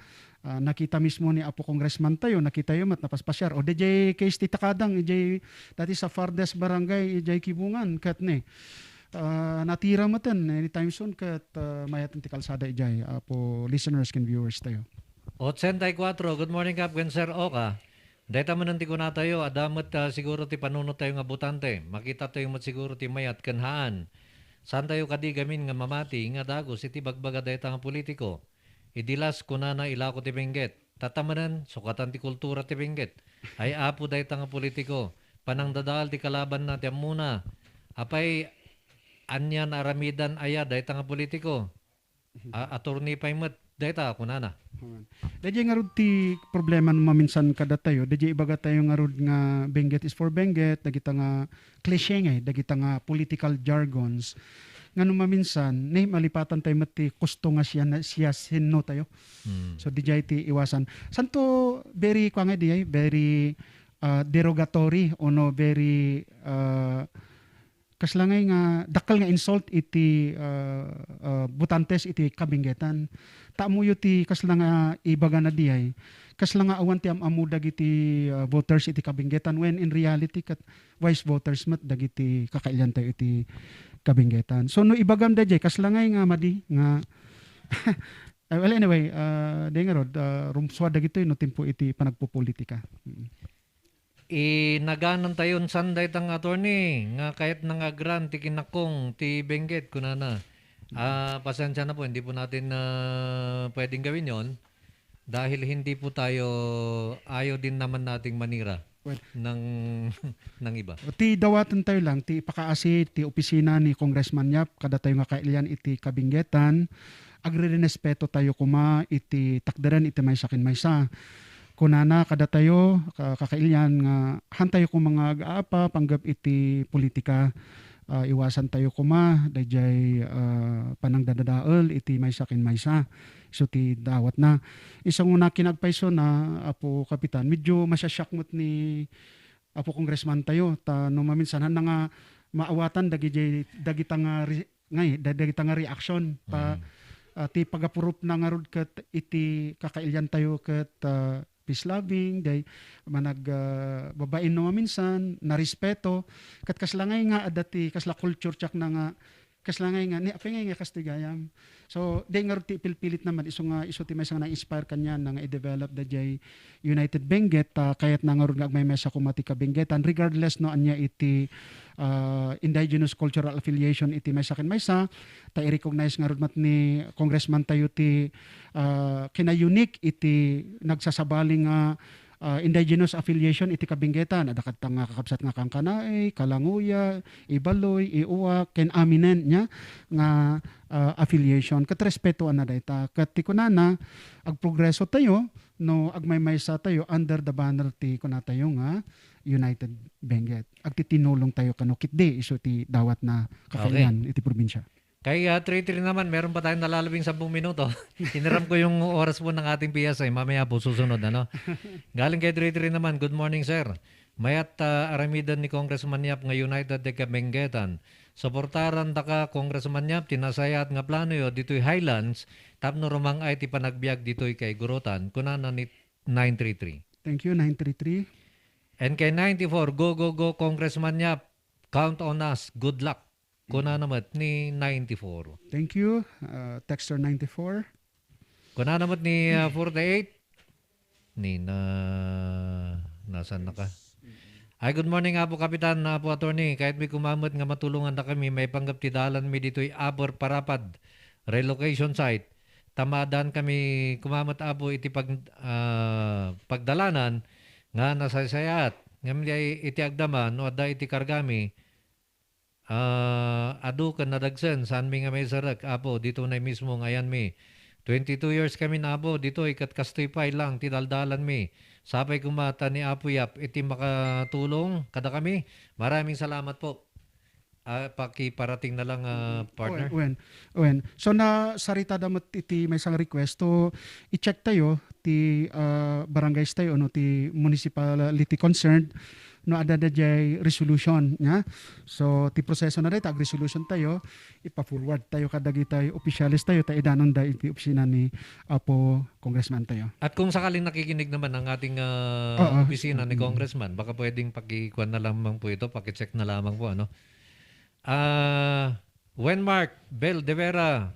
Ah, nakita mismo ni Apo Congressman tayo, nakita yo met napaspasiar. O, daydiay case ti Takadang, idiay, that is a farthest barangay, idiay Kibungan, ket ne, ah, natira meten anytime soon, ket, ah, mayaten ti kalsada idiay, Apo listeners ken viewers tayo. Ochenta y cuatro, good morning, Kap, ken Sir Oka. Dayta manen ti kunatayo, adda met, ah, siguro ti panunot tayo nga butante. Makita tayo met siguro ti mayat ken haan. Saan tayo kadi gamin nga mamati nga dagus iti bagbaga dayta nga politiko? Idi last, kunana, ilako ti Benguet. Tatta manen, sukatan ti kultura ti Benguet. Ay, apo dayta nga politiko. Panangdadael ti kalabanna ti ammona. Apay, ania naaramidan aya dayta nga politiko? Mhm. A-, attorney pay met dayta, kunana. Amen. Daydiay ngarud ti problema no maminsan kadatayo, daydiay ibagatayo ngarud nga Benguet is for Benguet, dagita nga cliche ngay, dagita nga political jargons. Nga no maminsan, ne, malipatan tayo met ti kusto nga siya na, siya sinno tayo. Hmm. So, daydiay ti iwasan. Santo, very, kua nga daydiay, very, ah, derogatory, ono very, ah, kasla ngay nga dakkel nga insult iti, ah, ah, botantes iti Kabenggetan. Ta ammoyo ti kasla nga ibagana daydiay, kasla nga awan ti am-ammo dagiti, ah, voters iti Kabenggetan, when in reality, ket wise voters met dagiti kakailiantayo iti Kabenggetan. So, no ibagam daydiay, kasla ngay nga madi nga, ah, well, anyway, ah, daydiay ngarud, ah, rumsua dagitoy no timpo iti panagpopolitika. Mm. Inaganantayon san dayta nga attorney nga kayatna nga agrant ti kinakong ti Benguet, kunana. Mm. Ah, pasensya na po, hindi po natin, ah, pwedeng gawin yon dahil hindi po tayo, ayaw din naman nating manira Well, ng, ng iba. Ti dawaten tayo lang, ti ipakaasi ti opisina ni Congressman Yap, kadatayo nga kailian iti Kabinggetan, agrirenespeto tayo koma iti takderen iti maysa ken maysa. Kunana kadatayo, ka-, kakailian nga hantayo koma nga ag-aapa panggep iti politika. Ah, iwasan tayo koma daydiay, ah, panangdadadael iti maysa ken maysa. Isu ti dawatna. Isu nga kinagpayso na, Apo Kapitan, medyo masya-shock met ni Apo Congressman tayo, ta no maminsan, hanna nga maawatan dagiti, dagita nga re-, ngay, da-, dagita nga reaction, ta, Mm. ah, ti pagapurupna ngarud ket iti kakailian tayo ket, ah, peace loving, day manag, ah, babain no maminsan, narespeto, ket kasla ngay nga adda ti kasla culture check na nga, kasla ngay nga, ni, apay ngay nga kastoy gayam. So, di ngarud ti ipilpilit naman, isu nga, isu ti maysa nga nang-inspire kaniana nga i-develop daydiay United Benguet, ta kayatna ngarud nga agmaymaysa koma ti Kabinggetan, regardless no ania iti, ah, indigenous cultural affiliation iti maysa ken maysa, ta i-recognize ngarud met ni Congressman tayo ti, ah, kina-unique iti nagsasabali nga ah, indigenous affiliation iti Kabinggetan. Adda kadta nga kakabsat nga Kankanaey, Kalanguya, Ibaloy, Iuak, ken Aminen nia nga, ah, affiliation. Ket respetoanna dayta. Ket ti kunana, agprogreso tayo no agmaymaysa tayo under the banner ti kunatayo nga United Benguet. Agtitinulong tayo kano ketdi isu ti dawatna Okay. kakailian iti probinsya. Kay, ah, three three naman, meron pa tayong nalalabing sampung minuto. Hiniram ko yung oras po ng ating P S I. Mamaya po susunod, ano? Galing kay three three naman, "Good morning, sir. Mayat, ah, aramidan ni Congressman Yap nga United ti Kabenggetan. Suportaran ta ka, Congressman Yap, ti nasayaat nga plano yo ditoy Highlands, tapno rumang-ay ti panagbiag ditoy kay Gurutan," kunana ni nine three three. Thank you, nine three three. And kay ninety-four, "Go, go, go, Congressman Yap. Count on us. Good luck." Kunana met ni ninety-four. Thank you, uh, texter ninety-four. Kunana met ni, uh, forty-eight. Ni na, nasan na ka? Ay, good morning, Apo Kapitan, Apo Attorney. Kayatmi koma met nga matulongandakami maipanggep ti dalanmi ditoy Upper Parapad relocation site. Ta maaddankami koma met, Apo, iti pag-, ah, pagdalanan nga nasaysayaat. Ngem diay iti agdama no adda iti kargami, Ah, adu ken nadagsen, saanmi nga maiserrek, Apo, ditonay mismo nga ayanmi. Twenty-two years kami, Apo, ditoy, ket kastoy pay lang ti daldalanmi. Sapay koma ta ni Apo Yap iti makatulong kadakami. Maraming salamat po. Ah, pakiparating na lang, ah, partner. Wen, wen, wen. So, nasaritada met iti maysang request. So, i-check tayo ti, ah, barangays tayo, no, ti municipality concerned, no, adda dayjay resolution, nya. So, ti proseso na dayta, ag-resolution tayo, ipa-forward tayo kadagitay opisyales tayo, ta idanonda iti opisina ni Apo Congressman tayo. At kung sakaling nakikinig naman ang ating, ah, Oo. opisina ni Mm. Congressman, baka pwedeng pakikuan na lamang po ito, pakicheck na lamang po, ano? Ah, Wenmark Bel de Vera,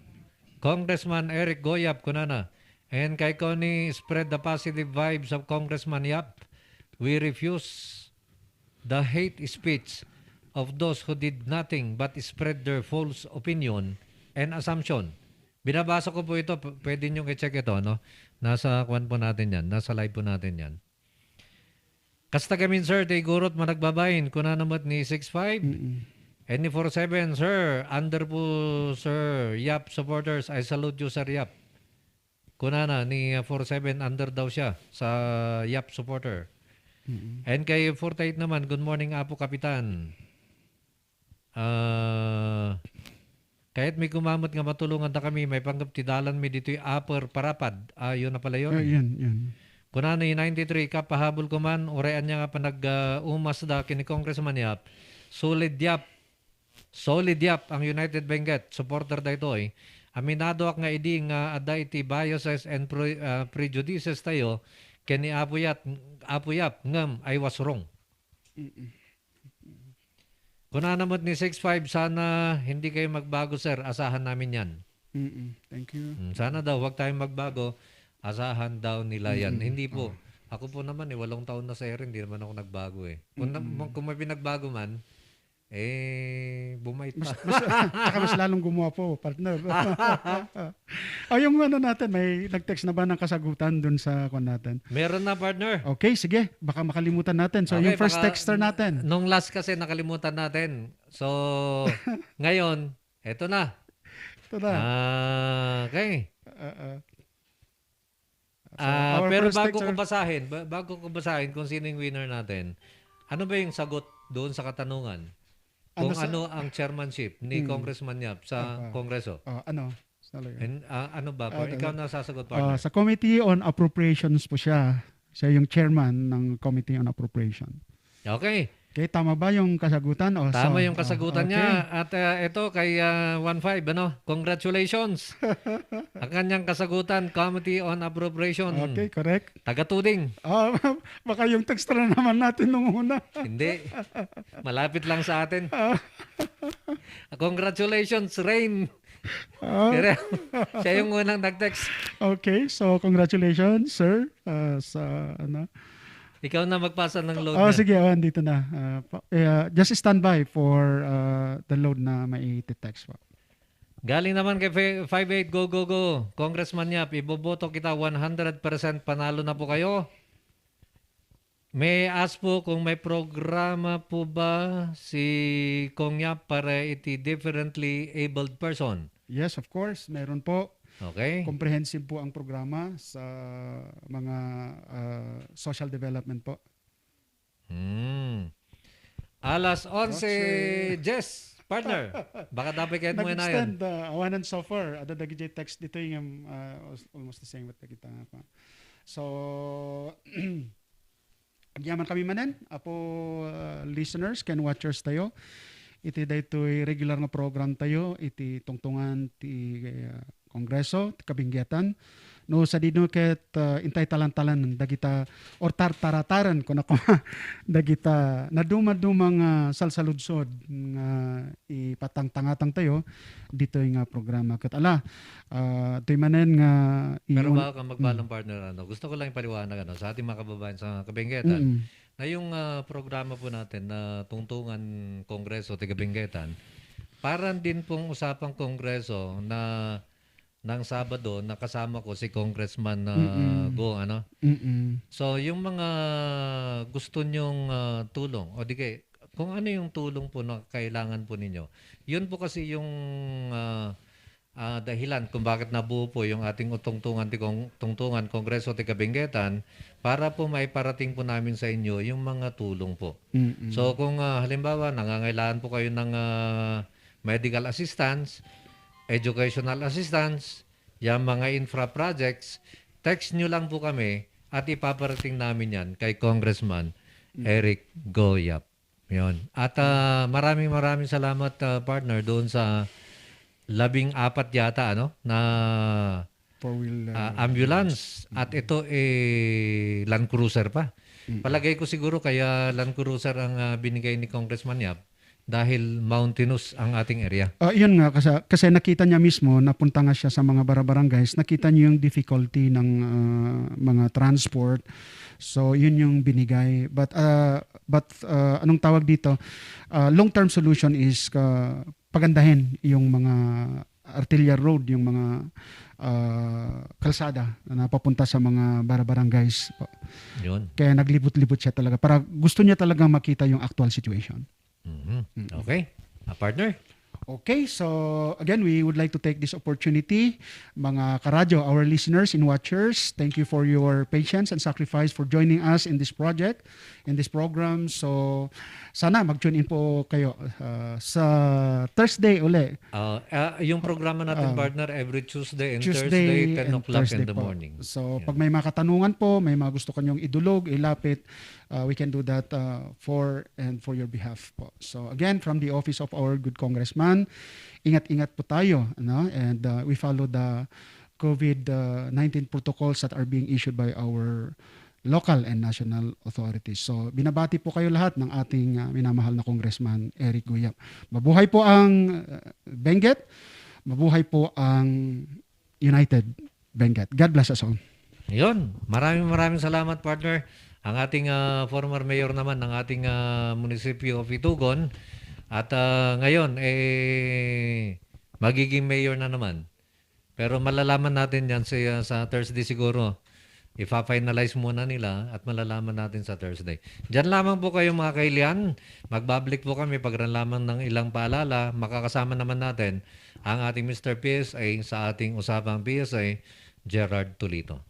Congressman Eric Goyap, kunana, and kay Connie, spread the positive vibes of Congressman Yap. We refuse the hate speech of those who did nothing but spread their false opinion and assumption. Binabasa ko po ito, p-, pwede niyong i-check ito, no? Nasa kwan po natin yan, nasa live po natin yan. Kasta gamin, sir, ti gurot managbabain, kunana met ni six five. Mm-mm. And ni four seven, sir, under po, Sir Yap supporters, I salute you, Sir Yap. Kunana ni, uh, four seven, under daw siya sa Yap supporter. Mm-mm. And kay forty-eight naman, good morning, Apo Kapitan. Ah, kayatmi koma met nga matulongan da kami, maipanggep ti dalanmi ditoy Upper Parapad. Ah, yun na pala yun. Ah, yun, yun. Kunana ni ninety-three, kapahabol ko man, uray ania nga panag, ah, umasda ken ni Congressman Yap. Solid Yap. Solid Yap ang United Benguet. Supporter daytoy. Aminadoak nga idi nga adda iti biases and pre-, ah, prejudices tayo ken ni Apo Yap, Apo Yap, ngem I was wrong. Mm-mm. Kunana met ni six five, "Sana hindi kayo magbago, sir. Asahan namin yan." Mm-mm. Thank you. Mm, sana daw, "Huwag tayong magbago. Asahan daw nila yan." Mm-mm. Hindi po. Oo. Ako po naman, eh, walong taon na, sir, hindi naman ako nagbago, eh. Kung na-, Mm-mm. kung may pinagbago man, eh, bumait Mas, pa. mas, tsaka mas lalong gumuwapo, partner. O, yung ano natin, may nag-text na ba ng kasagutan dun sa kwan natin? Meron na, partner. Okay, sige. Baka makalimutan natin. So, Okay, yung first baka texter natin. nung last kasi nakalimutan natin. So, ngayon, eto na. Ito na. Ah, okay. Ah, ah. So, Ah, our pero first bago ko texter basahin, ba-, bago ko basahin kung sino yung winner natin, ano ba yung sagot doon sa katanungan? Ano Kung sa ano ang chairmanship ni Hmm. Congressman Yap sa Ah, ah. Kongreso? Ah, ano? Sa talaga. And, ah, ano ba? Ah, Kung ikaw talaga. na sasagot, Ah, partner. sa Committee on Appropriations po siya. Siya yung chairman ng Committee on Appropriation. Okay. Okay, tama ba yung kasagutan? O, Tama so, yung ah, kasagutan okay. niya. At, ah, ito kay, ah, one five, ano? Congratulations. Ang kanyang kasagutan, Committee on Appropriation. Okay, correct. Taga Tuding. Ah, baka yung texter na naman natin nung una. Hindi. Malapit lang sa atin. Ah. Congratulations, Rain. Ah. Pero siya yung unang nag-text. Okay, so congratulations, sir, ah, sa ano. Ikaw na magpasa ng load Oh, niyan. sige, oh, andito na. Ah, pa-, eh, ah, just stand by for, ah, the load na mai-text po. Galing naman kay Fe-, five eight, go, go, go. Congressman Yap, iboboto kita one hundred percent, panalo na po kayo. May ask po kung may programa po ba si Kong Yap para iti differently abled person? Yes, of course. Meron po. Okay. Comprehensive po ang programa sa mga, ah, social development po. Hmm. Alas onse dies, partner. Baka dapat kayo mo na yan. Nag-extend, ah, awanan so far. Ada dagiti text dito yung, ah, almost the same with kita nga pa. So, agyaman kami manen, apo, ah, listeners ken watchers tayo. Iti daytoy regular nga program tayo, iti tungtungan ti, ah, Kongreso, ti kabinggetan. No, sadino ket, ah, intay talantalan dagita or tartarataren, kuna koma, dagita nadumaduma nga salsaludsod nga ipatangtangatang tayo ditoy nga programa. Ket ala, ah, toy manen nga Pero iun- bago ka magbalang, Mm. partner, ano, gusto ko lang ipaliwanag, ano, sa ating mga kababayan sa kabinggetan, Mm. na yung, ah, programa po natin na Tungtungan Kongreso ti Kabinggetan, parang din pong usapang Kongreso na ng Sabado, nakasama ko si Congressman, ah, Mm-mm. Go, ano? Mm-mm. So, yung mga gusto nyong, ah, tulong, o di kay, kung ano yung tulong po na kailangan po ninyo, yun po kasi yung, ah, ah, dahilan kung bakit nabuo po yung ating tungtungan ti Kong-, tungtungan Kongreso ti Kabinggetan para po maiparating po namin sa inyo yung mga tulong po. Mm-mm. So, kung, ah, halimbawa, nangangailangan po kayo ng, ah, medical assistance, educational assistance, yung mga infra projects, text nyo lang po kami at ipaparating namin yan kay Congressman Mm. Eric Goyap. Yun. At, ah, maraming, maraming salamat, ah, partner, doon sa labing-apat yata, ano, na, Four-wheel, ah, ah, ambulance. At Mm. ito, eh, Land Cruiser pa. Mm. Palagay ko siguro kaya Land Cruiser ang, ah, binigay ni Congressman Yap dahil mountainous ang ating area. Ah, yun nga, kasi, kasi nakita niya mismo, napunta nga siya sa mga barabarangays, nakita niya yung difficulty ng, ah, mga transport. So, yun yung binigay. But, ah, but, ah, anong tawag dito? Ah, long-term solution is, ah, pagandahin yung mga arterial road, yung mga, ah, kalsada na napapunta sa mga barabarangays po. Yun. Kaya naglibot-libot siya talaga. Para gusto niya talaga makita yung actual situation. Mhm. Mm. Okay. Ah, partner? Okay, so again, we would like to take this opportunity, mga karadyo, our listeners and watchers, thank you for your patience and sacrifice for joining us in this project, in this program. So, sana mag-tune in po kayo, ah, sa Thursday uli. Ah, ah, yung programa natin, Ah, partner, every Tuesday and Tuesday Thursday, ten and o'clock in Thursday the po. morning. So, Yeah. pag may mga katanungan po, may mga gusto kanyong idulog, ilapit, uh, we can do that, uh, for and for your behalf po. So, again, from the office of our good congressman, ingat-ingat po tayo, no? And, uh, we follow the COVID, uh, nineteen protocols that are being issued by our local and national authorities. So, binabati po kayo lahat ng ating, uh, minamahal na Congressman Eric Goyap. Mabuhay po ang, uh, Benguet, mabuhay po ang United Benguet. God bless us all. Yun. Maraming, maraming salamat, partner. Ang ating, ah, former mayor naman ng ating, ah, munisipyo of Itugon. At, ah, ngayon, eh, magiging mayor na naman. Pero malalaman natin yan sa, sa Thursday siguro. Ifa-finalize muna nila at malalaman natin sa Thursday. Diyan lamang po kayo, mga kailian. Magbabalik po kami pagran lamang ng ilang paalala. Makakasama naman natin ang ating Mister P S A sa ating Usapang P S A, Gerard Tolito.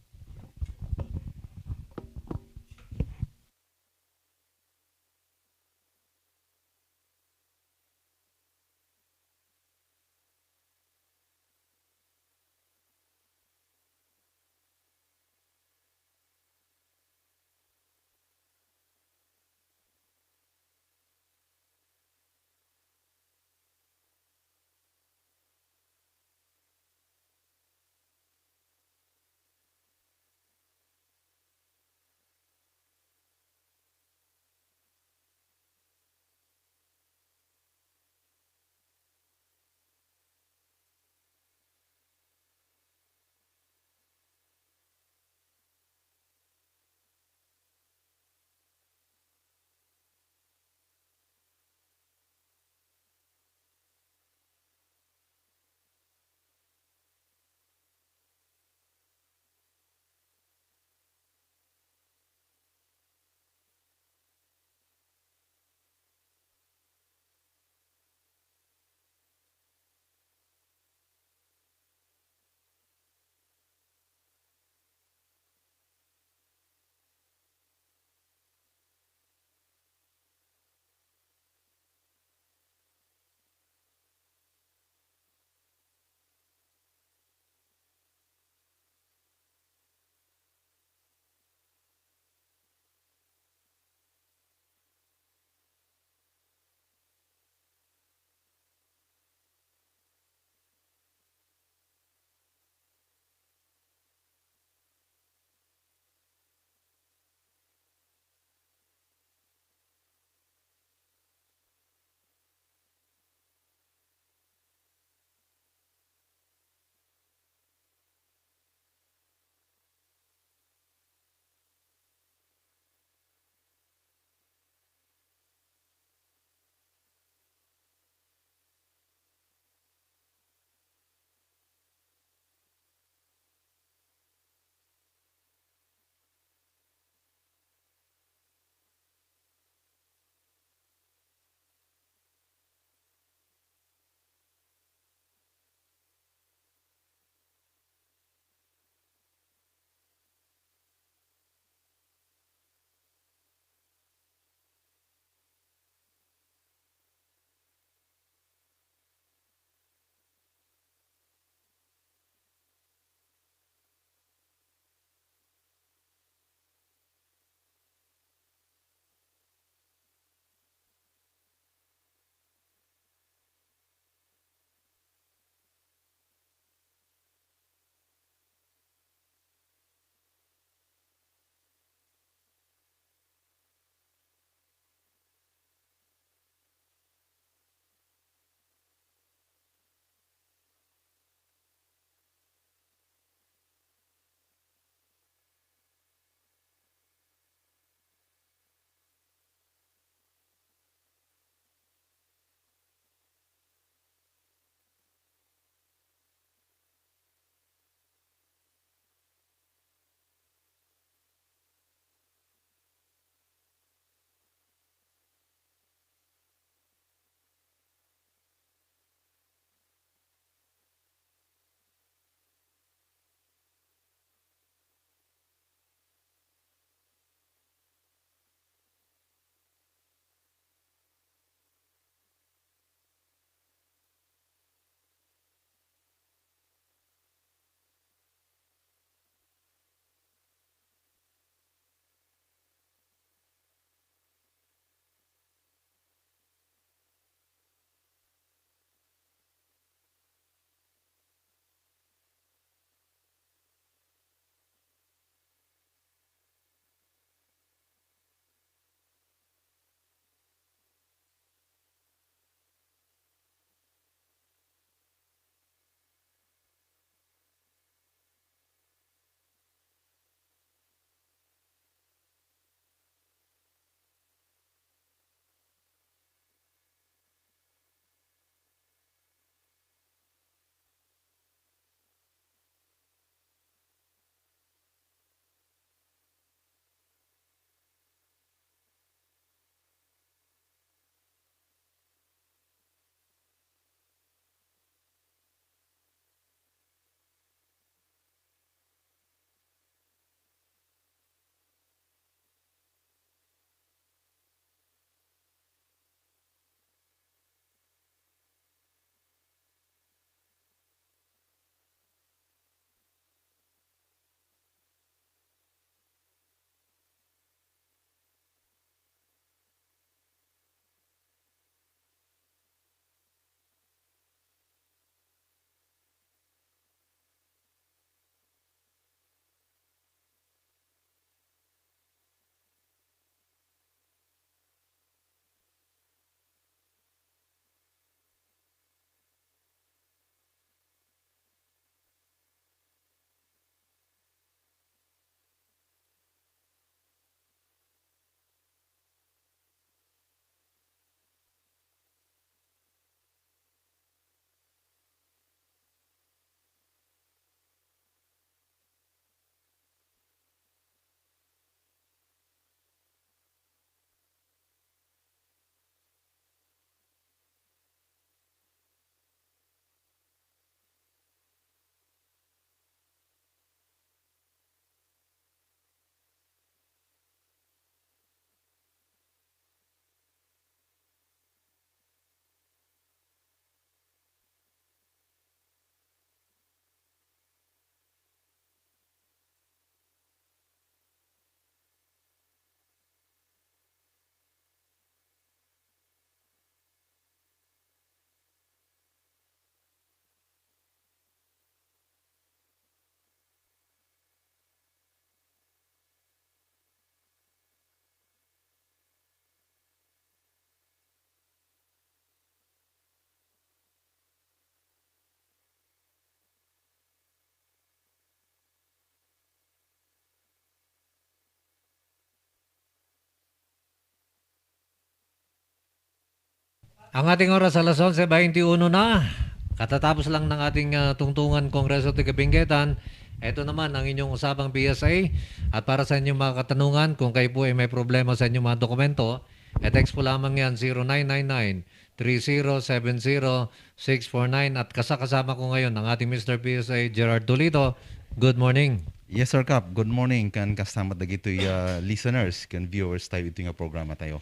Ang ating oras alas onse beintiuno na. Katatapos lang ng ating, ah, tungtungan Kongreso Tigabinggetan. Ito naman ang inyong usapang P S A. At para sa inyong mga katanungan, kung kayo po ay may problema sa inyong mga dokumento, e-text po lamang yan, zero nine nine nine, three zero seven zero six four nine. At kasakasama ko ngayon ang ating Mister P S A, Gerard Tolito. Good morning. Yes, Sir Kap. Good morning kan kastamat dagitoy, ah, listeners, kan viewers tayo ito nga programa tayo.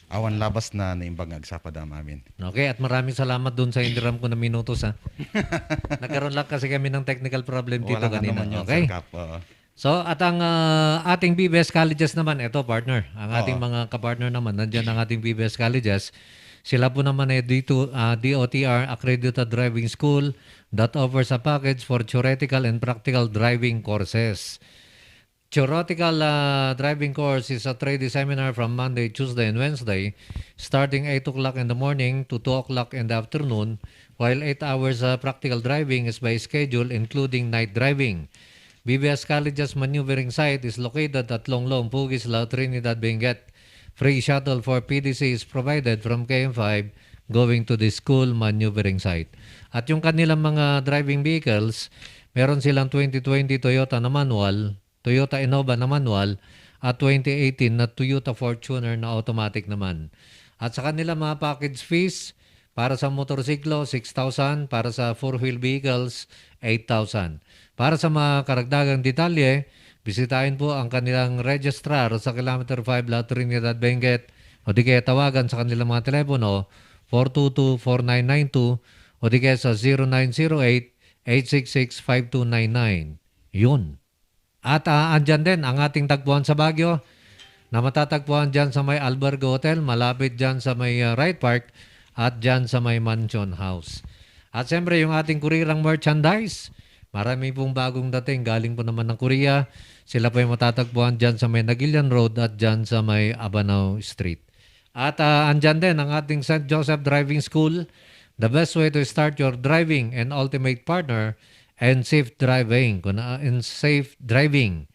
Awan labas na naimbag nga agsapa da amin. Okay, at maraming salamat dun sa hiniram ko na minutos, ha. Nagkaroon lang kasi kami ng technical problem dito Wala nga kanina. naman yun, Okay? Sir Kap. Oo. So, at ang, ah, ating B B S Colleges naman, eto, partner. Ang ating Oo. mga kapartner naman, nandiyan ang ating B B S Colleges. Sila po naman ay dito, ah, D O T R, accredited driving school that offers a package for theoretical and practical driving courses. Theoretical, ah, driving course is a three-day seminar from Monday, Tuesday, and Wednesday, starting eight o'clock in the morning to two o'clock in the afternoon, while eight hours, ah, practical driving is by schedule, including night driving. B B S College's maneuvering site is located at Longlong, Pugis, La Trinidad, Benguet. Free shuttle for P D C is provided from K M five going to the school maneuvering site. At yung kanilang mga driving vehicles, meron silang twenty twenty Toyota na manual, Toyota Innova na manual, at twenty eighteen na Toyota Fortuner na automatic naman. At sa kanila mga package fees, para sa motorsiklo, six thousand, para sa four-wheel vehicles, eight thousand. Para sa mga karagdagang detalye, bisitahin po ang kanilang registrar sa Kilometer five La Trinidad Benguet o di kaya tawagan sa kanilang mga telepono, four two two, four nine nine two o di kaya sa zero nine zero eight, eight six six, five two nine nine. Yun. At, ah, andyan din ang ating tagpuan sa Baguio na matatagpuan dyan sa may Albergo Hotel, malapit dyan sa may, ah, Wright Park at dyan sa may Mansion House. At siyempre, yung ating kurirang merchandise, marami pong bagong dating. Galing po naman ng Korea. Sila po yung matatagpuan dyan sa may Naguilian Road at dyan sa may Abanao Street. At, ah, andyan din ang ating Saint Joseph Driving School. The best way to start your driving and ultimate partner and safe driving. Kung, ah, and safe driving.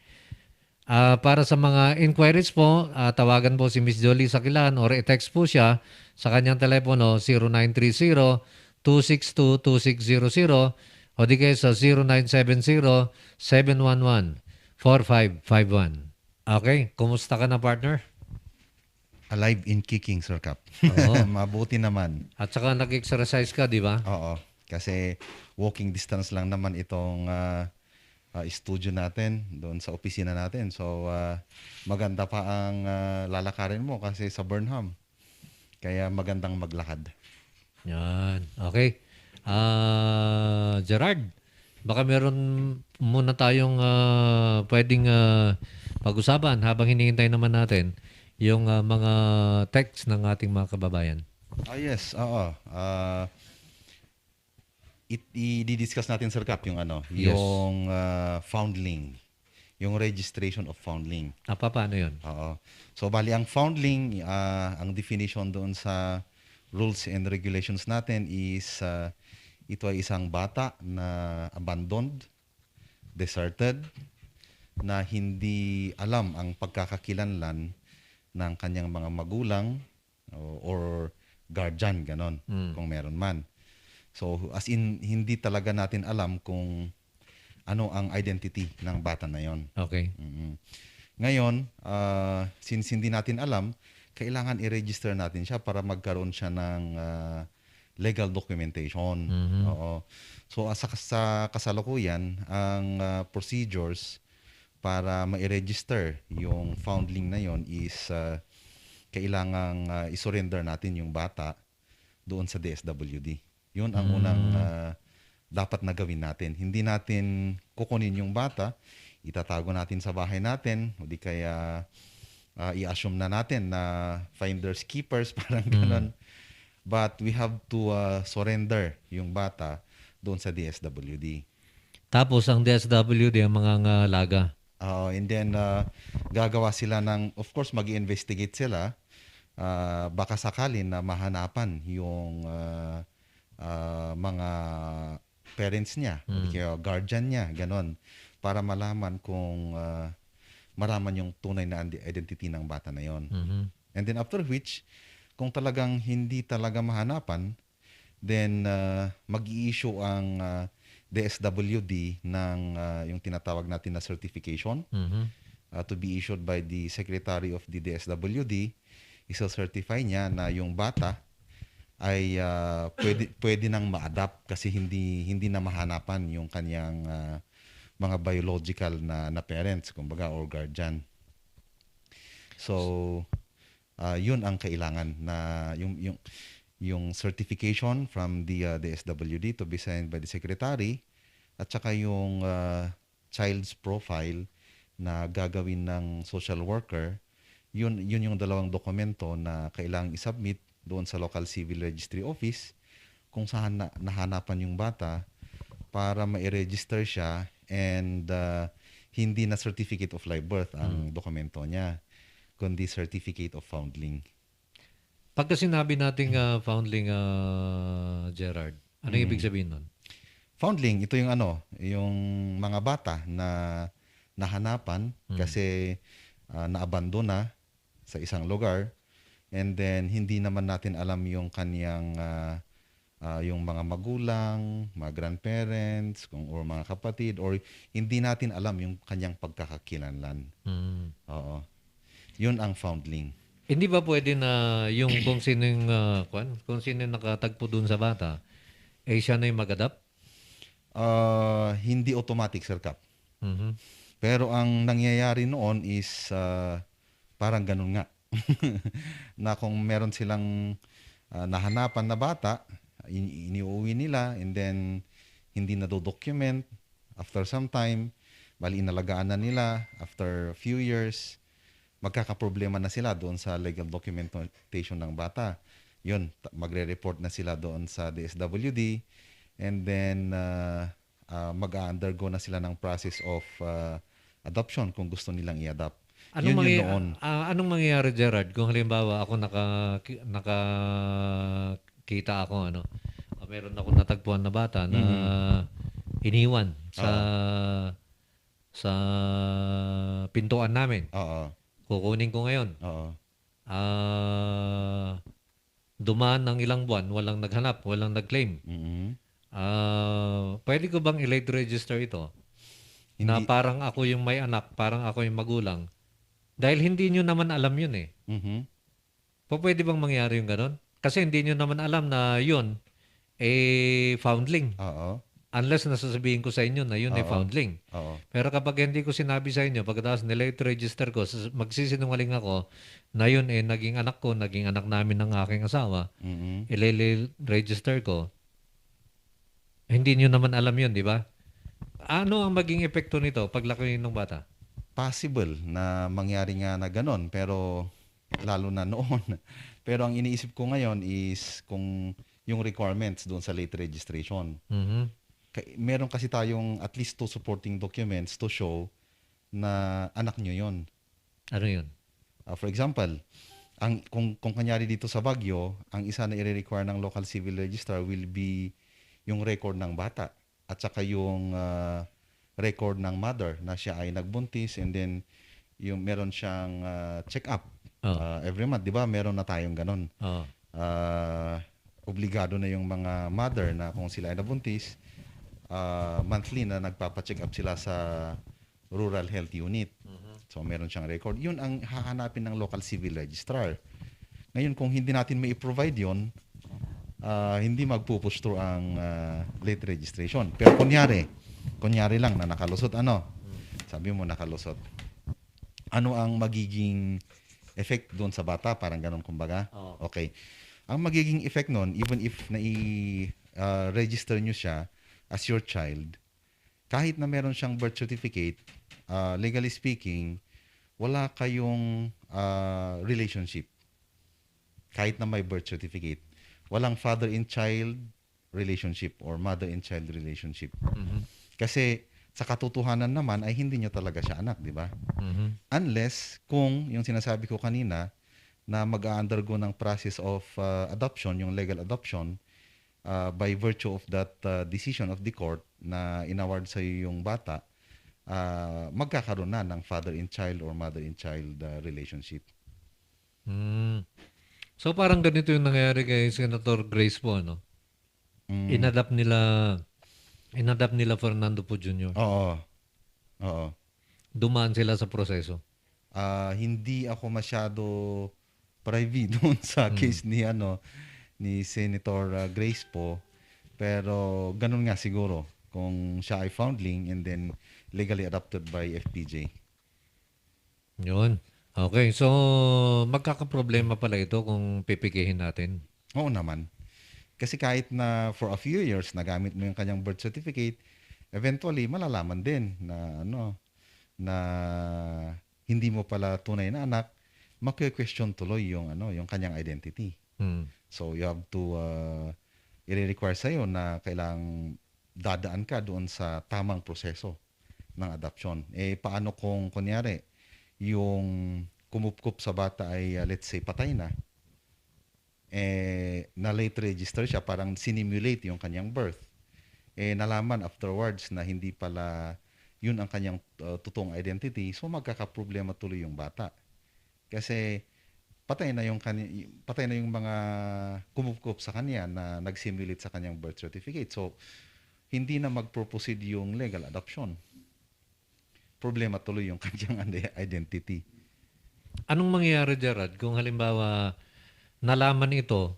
Ah, para sa mga inquiries po, ah, tawagan po si Miss Jolie Sakilan or i-text po siya sa kanyang telepono, zero nine three zero, two six two, two six zero zero, o di kaya sa zero nine seven zero, seven one one, four five five one. Okay, kumusta ka na, partner? Alive and kicking, Sir Kap. Oo. Mabuti naman. At saka nag-exercise ka, di ba? Oo. Kasi walking distance lang naman itong, ah, ah, studio natin doon sa opisina natin. So, ah, maganda pa ang, ah, lalakarin mo kasi sa Burnham. Kaya magandang maglakad. Yan. Okay. Ah, Gerard, baka meron muna tayong, ah, pwedeng, ah, pag-usapan habang hinihintay naman natin yung, ah, mga text ng ating mga kababayan. Ah, yes, oo. Ah, it-, i-discuss natin, Sir Kap, yung ano, Yes. yung, ah, foundling. Yung registration of foundling. Ah, pa-, paano yun? Oo. So, bali, ang foundling, ah, ang definition doon sa rules and regulations natin is, ah, ito ay isang bata na abandoned, deserted, na hindi alam ang pagkakakilanlan ng kanyang mga magulang o, or guardian, ganon, Mm. kung meron man. So, as in, hindi talaga natin alam kung ano ang identity ng bata na yon. Okay. Mm. Ngayon, ah, since hindi natin alam, kailangan i-register natin siya para magkaroon siya ng, ah, legal documentation. Mhm. Oo. So, ah, sa, sa kasalukuyan, ang, ah, procedures para ma-register yung foundling na yon is, ah, kailangang, ah, i-surrender natin yung bata doon sa D S W D. Yun ang unang, Mm. ah, dapat na gawin natin. Hindi natin kukunin yung bata, itatago natin sa bahay natin, o di kaya, ah, i-assume na natin na finders keepers, parang Mm. ganon. But we have to, ah, surrender yung bata doon sa D S W D. Tapos ang D S W D ang mangangalaga. Oo, and then, ah, gagawa sila ng, of course, mag-i-investigate sila. Ah, baka sakali na mahanapan yung, ah, ah, mga parents niya, o di Mm. kaya guardian niya, ganon, para malaman kung, ah, malaman yung tunay na andi-, identity ng bata na yon. Mhm. And then after which, kung talagang hindi talaga mahanapan, then, ah, mag-i-issue ang, ah, D S W D ng, ah, yung tinatawag natin na certification, Mhm. ah, to be issued by the Secretary of the D S W D. Isa-certify niya na yung bata ay, ah, pwede, pwede nang ma-adopt kasi hindi, hindi na mahanapan yung kanyang, ah, mga biological na, na parents, kumbaga, or guardian. So, ah, yun ang kailangan na yung, yung, yung certification from the, ah, D S W D to be signed by the secretary at saka yung, ah, child's profile na gagawin ng social worker, yun, yun yung dalawang dokumento na kailangang isubmit doon sa local civil registry office kung saan na, nahanapan yung bata para ma-register siya and, ah, hindi na certificate of live birth ang Mm. dokumento niya, kundi certificate of foundling. Pagka sinabi nating, ah, foundling, ah, Gerard, ano Mm. ibig sabihin nun? Foundling, ito yung ano, yung mga bata na nahanapan Mm. kasi, ah, naabandona sa isang lugar and then hindi naman natin alam yung kanyang, ah, ah, yung mga magulang, mga grandparents, kung, or mga kapatid, or hindi natin alam yung kanyang pagkakakilanlan. Mm. Oo. Yun ang foundling. Hindi ba pwede na yung kung sino yung, ah, kwan? Kung sino yung nakatagpo dun sa bata, eh, siya na yung mag-adopt? Ah, hindi automatic, Sir Kap. Mhm. Pero ang nangyayari noon is, ah, parang ganun nga. Na kung meron silang, ah, nahanapan na bata, in-, iniuwi nila and then hindi na do-document. After some time, bali inalagaan na nila. After a few years, magkakaproblema na sila doon sa legal documentation ng bata. Yun, ta-, magre-report na sila doon sa D S W D and then, ah, ah, mag-a-undergo na sila ng process of, ah, adoption kung gusto nilang i-adopt. Anong Yun yun mangyay-, noon. ah, anong mangyayari, Gerard, kung halimbawa ako naka-, ki-, nakakita ako, ano, ah, meron akong natagpuan na bata na Mm. iniwan sa, Oo. sa pintuan namin. Oo. Kukunin ko ngayon. Oo. Ah, dumaan ang ilang buwan, walang naghanap, walang nag-claim. Mm. Ah, pwede ko bang i-late register ito? Na Hindi. parang ako yung may anak, parang ako yung magulang? Dahil hindi nyo naman alam yun eh. Mhm. Pa-, pwede bang mangyari yung ganon? Kasi hindi nyo naman alam na yun, eh, foundling. Oo. Unless nasasabihin ko sa inyo na yun ay Oo. foundling. Oo. Pero kapag hindi ko sinabi sa inyo, pagkatapos ni-late register ko, sus-, magsisinungaling ako na yun, eh, naging anak ko, naging anak namin ng aking asawa, Mm. ilele-, register ko, hindi nyo naman alam yun, di ba? Ano ang maging epekto nito paglaki ng bata? Possible na mangyari nga na ganon, pero lalo na noon. Pero ang iniisip ko ngayon is kung yung requirements doon sa late registration. Mhm. Ka-, meron kasi tayong at least two supporting documents to show na anak nyo yun. Ano yun? Ah, for example, ang, kung, kung kanyari dito sa Baguio, ang isa na i-require ng local civil registrar will be yung record ng bata at saka yung, ah, record ng mother na siya ay nagbuntis and then yung meron siyang, ah, check-up, Oo. ah, every month, di ba? Meron na tayong ganon. Oo. Ah, obligado na yung mga mother na kung sila ay nabuntis, ah, monthly na nagpapa-check up sila sa rural health unit. Mhm. So, meron siyang record. Yun ang hahanapin ng local civil registrar. Ngayon, kung hindi natin mai-provide yun, ah, hindi magpupush through ang, ah, late registration. Pero kunyari, kunyari lang na nakalusot, ano? Hmm. Sabi mo nakalusot. Ano ang magiging effect doon sa bata? Parang ganun, kumbaga. Oo. Okay. Ang magiging effect nun, even if nai-, ah, register nyo siya as your child, kahit na meron siyang birth certificate, ah, legally speaking, wala kayong, ah, relationship. Kahit na may birth certificate, walang father and child relationship or mother and child relationship. Mhm. Kasi sa katotohanan naman ay hindi niyo talaga siya anak, di ba? Mhm. Unless kung yung sinasabi ko kanina na mag-a-undergo ng process of, ah, adoption, yung legal adoption, ah, by virtue of that, ah, decision of the court na inaward sa'yo yung bata, ah, magkakaroon na ng father and child or mother and child, ah, relationship. Hmm. So, parang ganito yung nangyari kay Senator Grace Poe, ano? Mm. Inadapt nila, inadapt nila Fernando Poe Junior. Oo. Oo. Dumaan sila sa proseso. Ah, hindi ako masyado privy doon sa Mm. case ni, ano, ni Senator, ah, Grace Poe. Pero ganun nga siguro kung siya ay foundling and then legally adopted by F P J. Yun. Okay, so magkakaproblema pala ito kung pipikihin natin. Oo naman. Kasi kahit na for a few years nagamit mo yung kanyang birth certificate, eventually malalaman din na ano, na hindi mo pala tunay na anak, makwe-question tuloy yung ano, yung kanyang identity. Hmm. So you have to, uh, i-require sa'yo na kailangang dadaan ka doon sa tamang proseso ng adoption. Eh, paano kung kunyari, yung kumupkup sa bata ay, uh, let's say, patay na? Eh, na-late register siya, parang sinimulate yung kanyang birth. Eh, nalaman afterwards na hindi pala yun ang kanyang, uh, totoong identity. So, magkakaproblema tuloy yung bata. Kasi patay na yung kani-, patay na yung mga kumupkup sa kanya na nag-simulate sa kanyang birth certificate. So, hindi na mag-proceed yung legal adoption. Problema tuloy yung kanyang ide-, identity. Anong mangyayari, Gerard, kung halimbawa nalaman ito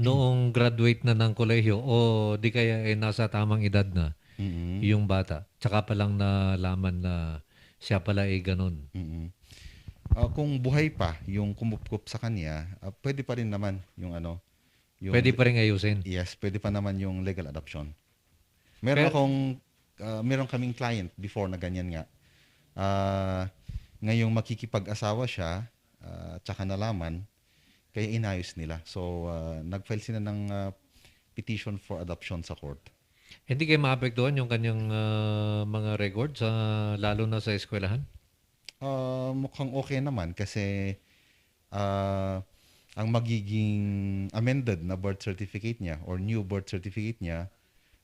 noong graduate na ng kolehiyo o di kaya, eh, nasa tamang edad na Mm. yung bata? Tsaka pa lang nalaman na siya pala ay ganun. Mm. Ah, kung buhay pa yung kumupkup sa kanya, ah, pwede pa rin naman yung ano, yung Pwede pa rin ayusin? Yes, pwede pa naman yung legal adoption. Meron Pero akong, ah, meron kaming client before na ganyan nga. Ah, ngayong makikipag-asawa siya, ah, tsaka nalaman, kaya inayos nila. So, ah, nag-file sila ng, ah, petition for adoption sa court. Hindi kayo maapektuhan yung kanyang, ah, mga records, ah, lalo na sa eskwelahan? Ah, mukhang okay naman kasi, ah, ang magiging amended na birth certificate niya or new birth certificate niya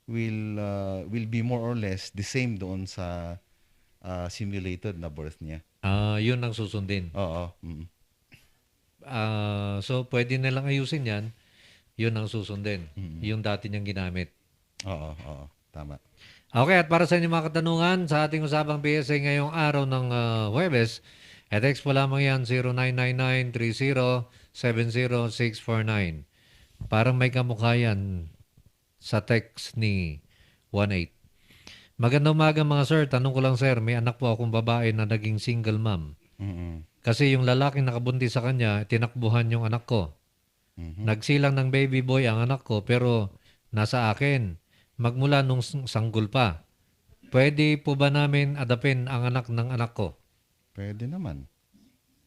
will, ah, will be more or less the same doon sa, ah, simulated na birth niya. Ah, yun ang susundin? Oo, mm. Ah, so pwede nilang ayusin yan. Yun ang susundin. Mm. Yung dati niyang ginamit. Oo, oo. Tama. Okay, at para sa inyong mga katanungan, sa ating usapang P S A ngayong araw ng, ah, Huwebes, e-text po lamang yan, zero nine nine nine three zero seven zero six four nine. Parang may kamukha yan sa text ni one eight. Magandang umaga, mga sir. Tanong ko lang, sir, may anak po akong babae na naging single mom. Mm. Kasi yung lalaking nakabuntis sa kanya, tinakbuhan yung anak ko. Mhm. Nagsilang ng baby boy ang anak ko, pero nasa akin, magmula nung s-, sanggol pa. Pwede po ba namin adapin ang anak ng anak ko? Pwede naman.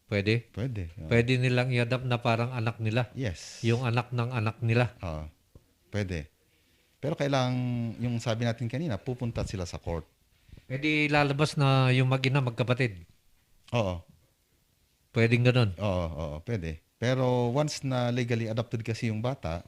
Pwede? Pwede, oo. Pwede nilang i-adapt na parang anak nila? Yes. Yung anak ng anak nila? Oo. Pwede. Pero kailangan, yung sabi natin kanina, pupunta sila sa court. Pwede lalabas na yung mag-ina, magkapatid? Oo. Pwedeng ganun? Oo, oo, pwede. Pero once na legally adopted kasi yung bata,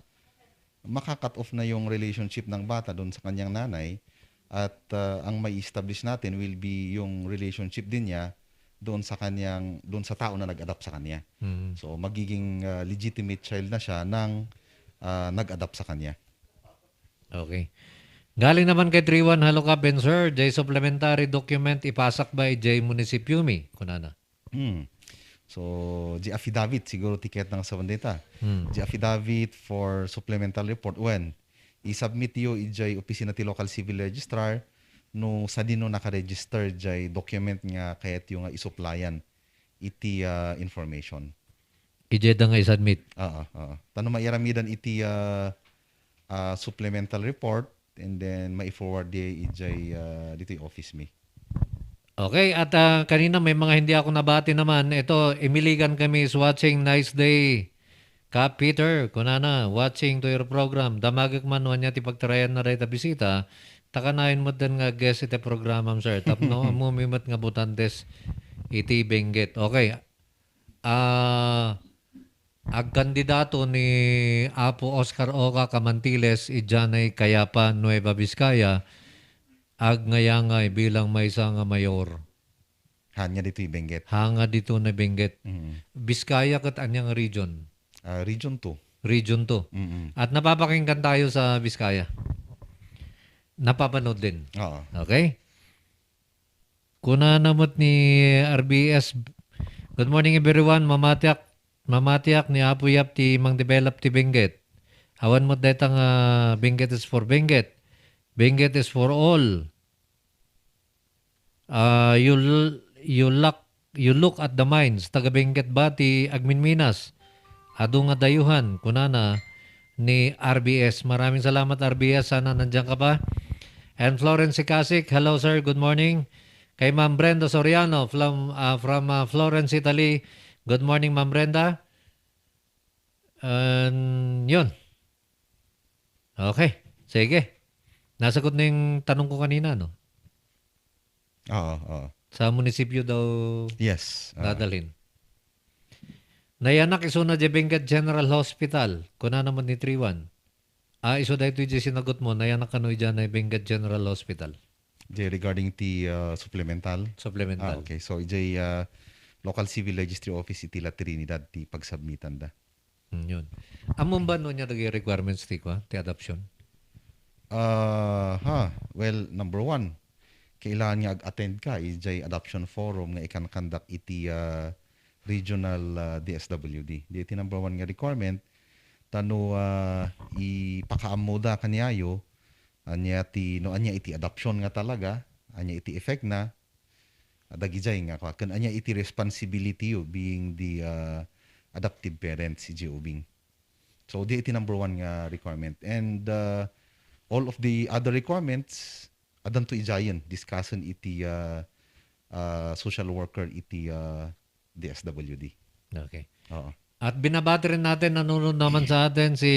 maka-cut off na yung relationship ng bata doon sa kanyang nanay at, ah, ang mai-establish natin will be yung relationship din niya doon sa kanyang, doon sa tao na nag-adopt sa kanya. Mm. So, magiging, ah, legitimate child na siya ng, ah, nag-adopt sa kanya. Okay. Galing naman kay three one, "Hello, Kap and Sir. Jay supplementary document ipasak ba ijay munisipyo mi?" Kunana. Hmm. So, di affidavit, siguro ti ket nga sa bandita. Hmm. Di affidavit for supplemental report. Wen, i-submit yo ijay opisina ti local civil registrar no sadino naka-register jay document nga kayat yo nga isuplayan iti, ah, information. Ijay da nga i-submit? Oo, oo. Tano mairamidan iti, ah, ah, supplemental report and then mai-forward di ijay, ah, ditoy office mi. Okay, at, ah, kanina may mga hindi ako nabati naman. Ito, Imiligan kami is watching. Nice day, Kap Peter. Kunana, watching to your program. Damagek man no ania ti pagtarayan na dayta bisita. Ta kanayon met den nga guest iti programam, sir. Tapno ammom met nga botantes iti Benguet. Okay. Ah, agkandidato ni Apo Oscar Oca Camantiles idiay Cayapa, Nueva Vizcaya, agnayangay bilang maysa nga mayor. Haan nga ditoy Benguet. Haan nga ditoy Benguet. Mm. Vizcaya ket ania nga region? Ah, Region two. Region two. Mm-mm. At napapakinggan tayo sa Vizcaya. Napapanood din. Oo. Okay? Kuna na met ni R B S. Good morning, everyone. Mamatiak, mamatiak ni Apo Yap ti mang-develop ti Benguet. Awan met dayta nga Benguet is for Benguet. Benguet is for all. Ah, you l-, you look, you look at the mines. Taga Benguet ba ti agminminas? Adu nga dayuhan, kunana ni R B S. Maraming salamat, R B S. Sana nandiyan ka pa. And Florence Sikasik, hello sir, good morning. Kay Ma'am Brenda Soriano from, ah, from, ah, Florence, Italy. Good morning, Ma'am Brenda. And yun. Okay. Sige. Nasagot na yung tanong ko kanina, no? Oo, oo. Sa munisipyo daw Yes. ah. Dadalhin. Nayanak isuna di Benguet General Hospital. Kuna naman ni three one. Ah, isu daytoy di sinagot mo, nayanak kano idiay Benguet General Hospital. Di regarding ti ah, supplemental? Supplemental. Ah, okay. So, ijay ah, local civil registry office iti La Trinidad ti pagsubmitan da. Hmm, yun. Ammom ba no niya dagiti requirements ti kwa, ti adoption? Ah, ha. Well, number one, kailangan nga ag-attend ka ijay adoption forum nga ikan-conduct iti ah, regional ah, D S W D. Di iti number one nga requirement, ta no ah, ipakaammoda kaniayo, ania ti, no ania iti adoption nga talaga, ania iti effect na, dagijay nga kwa, ken ania iti responsibility you being the ah, adoptive parents ijay ubing. So, di iti number one nga requirement. And ah, all of the other requirements, addanto ijayen, discussen iti ah, ah, social worker iti ah, D S W D. Okay. Oo. At binabati rin natin, nanonood naman sa atin si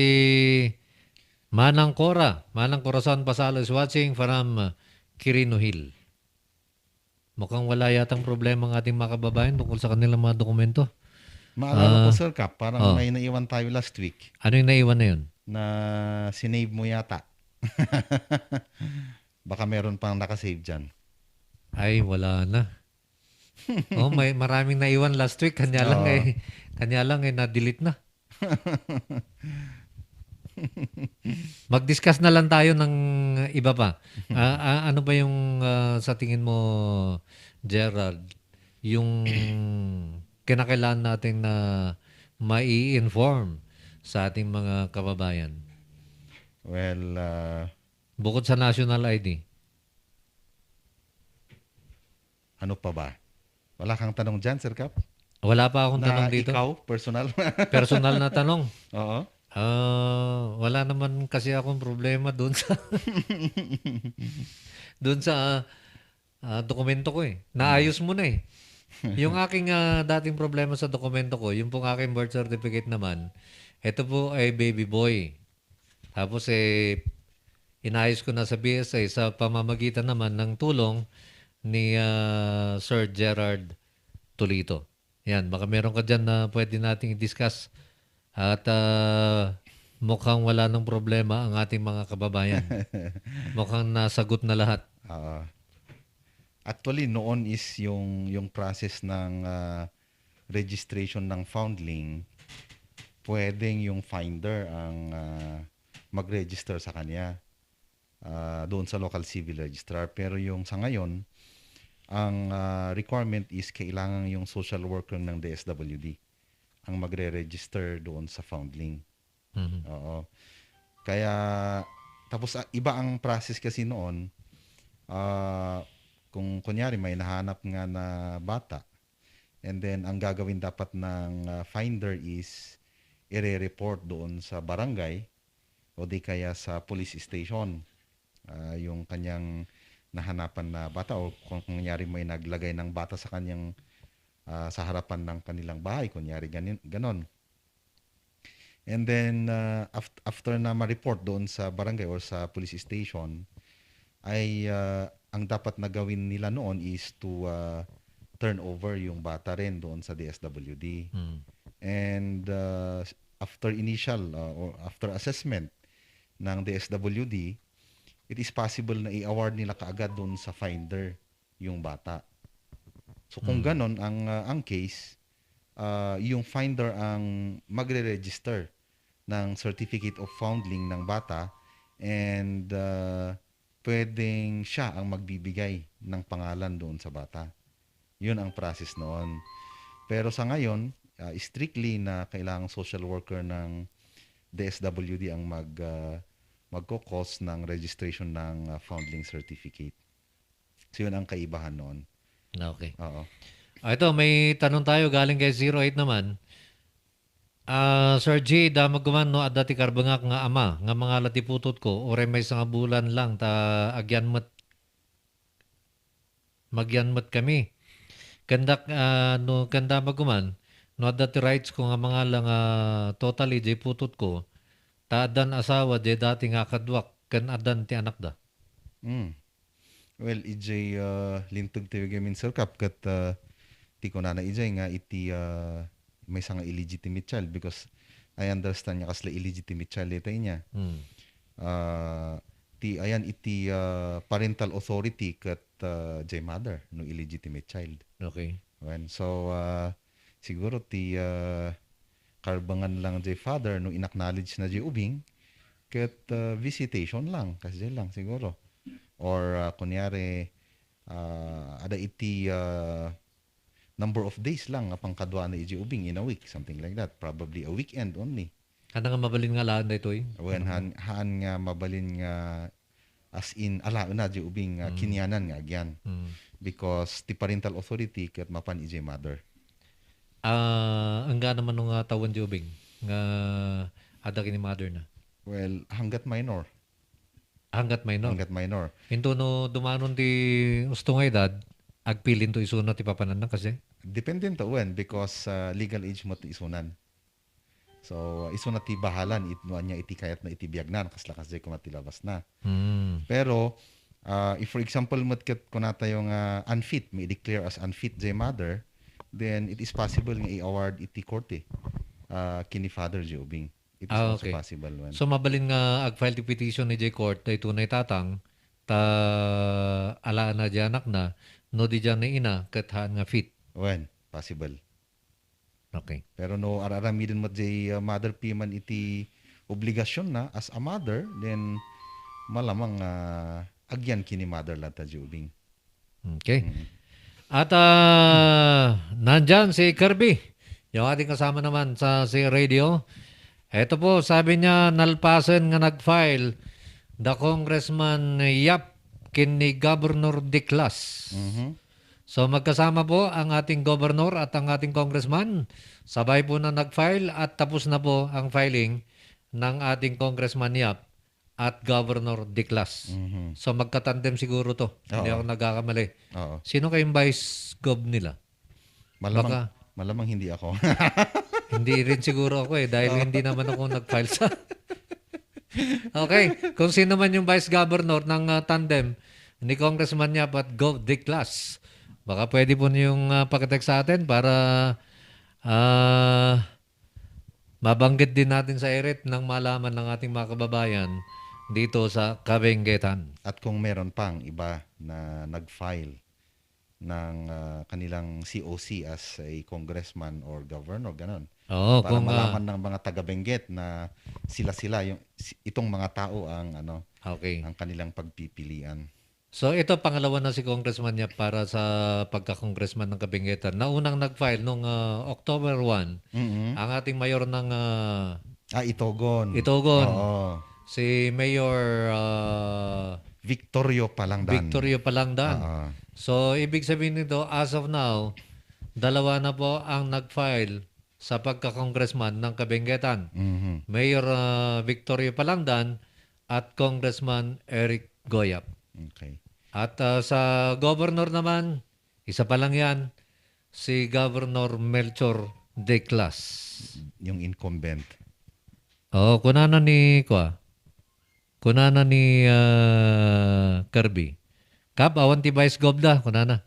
Manang Cora. Manang Corazon Pasalo is watching from uh, Quirino Hill. Mukhang wala yatang problema ang ating mga kababayan tungkol sa kanilang mga dokumento. Maalala Ah. ko, Sir Cap, parang Oh. may naiwan tayo last week Ano yung naiwan na yun? na sinave mo yata. Baka meron pang nakasave dyan. Ay, wala na. Oh, may maraming naiwan last week. Kanya lang Oo. eh. Kanya lang eh, na-delete na. Mag-discuss na lang tayo ng iba pa. Ah, ah, ano ba yung ah, sa tingin mo, Gerald, yung kinakailangan natin na mai-inform sa ating mga kababayan? Well, ah, Bukod sa national I D. Ano pa ba? Wala kang tanong dyan, Sir Cap? Wala pa akong Na tanong dito. Ikaw, personal? Personal na tanong. Oo. Ah, wala naman kasi akong problema doon sa doon sa ah, dokumento ko eh. Naayos mo na eh. Yung aking ah, dating problema sa dokumento ko, yung pong aking birth certificate naman, ito po ay baby boy. Tapos eh, inayos ko na sa B S A sa pamamagitan naman ng tulong ni ah, Sir Gerard Tolito. Yan, baka meron ka dyan na pwede nating i-discuss. At ah, mukhang wala ng problema ang ating mga kababayan. Mukhang nasagot na lahat. Ah, actually, noon is yung, yung process ng ah, registration ng foundling, pwedeng yung finder ang ah, mag-register sa kanya ah, doon sa local civil registrar. Pero yung sa ngayon, ang ah, requirement is kailangan yung social worker ng D S W D ang magre-register doon sa foundling. Mhm. Oo. Kaya, tapos ah, iba ang process kasi noon. Ah, kung kunyari may nahanap nga na bata, and then ang gagawin dapat ng ah, finder is ire-report doon sa barangay o di kaya sa police station. Ah, yung kanyang nahanapan na bata o kung kunyari may naglagay ng bata sa kanyang ah, sa harapan ng kanilang bahay, kunyari ganin, ganon. And then, ah, af- after na ma-report doon sa barangay or sa police station, ay ah, ang dapat na gawin nila noon is to ah, turn over yung bata rin doon sa D S W D. Mm. And ah, after initial ah, or after assessment ng D S W D, it is possible na i-award nila kaagad doon sa finder yung bata. So kung Mm. ganon ang ah, ang case, ah, yung finder ang magre-register ng certificate of foundling ng bata and, ah, pwedeng siya ang magbibigay ng pangalan doon sa bata. Yun ang process noon. Pero sa ngayon, ah, strictly na kailangang social worker ng D S W D ang mag, ah, magko-cause ng registration ng, ah, foundling certificate. So, yun ang kaibahan noon. Okay. Oo. Ah, ito, may tanong tayo galing kay zero eight naman. Ah, Sir G, damag ko man no adda ti karbengak nga ama nga mangala ti putotko, uray maysa nga bulan lang ta agyan met, magyan met kami. Ken dak-, ah, no, ken damag ko man no adda ti rights ko nga mangala nga totally jay putotko, ta addan asawa jay dati nga kaduak ken addan ti anakda. Mm. Well, ijay, ah, linteg ti Wigay Minsurcap ket, ah, ti kunana ijay nga iti, ah, maysa nga illegitimate child because I understand nga kasla illegitimate child ita inya. Hmm. Ah, ti ayan iti, ah, parental authority ket, ah, jay mother no illegitimate child. Okay. Wen, so, ah, siguro ti, ah, karbengan lang jay father no in-acknowledge na jay ubing ket, ah, visitation lang, kasjay lang siguro. Or, ah, kunyari, ah, ada iti, ah, number of days lang nga pangkaduana ijay ubing in a week, something like that. Probably a weekend only. Haan nga mabalin nga alaen daytoy? Wen, haan, haan nga mabalin nga as in alaenna jay ubing nga, hmm, kinianan nga agyan. Hmm. Because ti parental authority ket mapan ijay mother. Ah, enggana man no nga tawen jay ubing nga adda ken ni mother na? Well, hanggat minor. Hanggat minor. Hanggat minor. Into no dumanon ti usto nga edad, agpilinto isuna ti papananna, kasjay? Depende to wen, because, ah, legal age met isunan. So, isuna ti bahalan it-, no ania iti kayatna iti biagna, kasla kasjay koma ti labasna. Hmm. Pero, ah, if for example met ket kunatayo nga unfit, ma-declare as unfit jay mother, then it is possible nga i-award iti korte, ah, ken ni father jay ubing. It is, ah, also okay, possible wen. So, mabalin nga ag-file ti petition ijay court daytoy nga itatang ta alaenna jay anakna, no diay ni ina ket haan nga fit. Wen, possible. Okay. Pero no ar-aramiden met jay, ah, mother pay man iti obligasionna as a mother, then malamang, ah, agyan ken ni mother latta jay ubing. Okay. Mm. At, ah, nandyan si Kirby, yung ating kasama naman sa, si radio. Eto po, sabi niya, nalpasen nga nag-file da Congressman Yap ken ni Governor Declas. Mhm. So, magkasama po ang ating governor at ang ating congressman. Sabay po na nag-file at tapos na po ang filing ng ating Congressman Yap at Governor Declas. Mhm. So, magkatandem siguro to. Hindi, oo, ako nagkakamali. Oo. Sino kayong vice gov nila? Malamang, baka malamang hindi ako. Hindi rin siguro ako eh, dahil, oo, hindi naman ako nag-file sa Okay, kung sino man yung vice governor ng, ah, tandem ni Congressman Yap at Gov Declas, baka pwede po niyong, ah, pakitek sa atin para, ah, mabanggit din natin sa irit ng malaman ng ating mga kababayan dito sa Kabenguetan. At kung meron pang iba na nag-file ng, ah, kanilang C O C as a congressman or governor, ganon. Oo, para kung, ah, malaman ng mga taga-Benguet na sila-sila yung, si-, itong mga tao ang, ano, okay, ang kanilang pagpipilian. So, ito, pangalawa na si Congressman Yap para sa pagka-congressman ng Kabenguetan. Naunang nag-file nung, ah, October one, mm-mm, ang ating mayor ng, ah, ah, Itogon. Itogon. Oo. Si Mayor, ah, Victorio Palangdan. Victorio Palangdan. Oo. So, ibig sabihin nito, as of now, dalawa na po ang nag-file sa pagka-congressman ng Kabenguetan. Mhm. Mayor, ah, Victorio Palangdan at Congressman Eric Goyap. Okay. At, ah, sa governor naman, isa pa lang yan, si Governor Melchor Declas. Yung incumbent. Oo, kunana ni, kwa, kunana ni, ah, Kirby. Kap, awan ti vice gov da, kunana.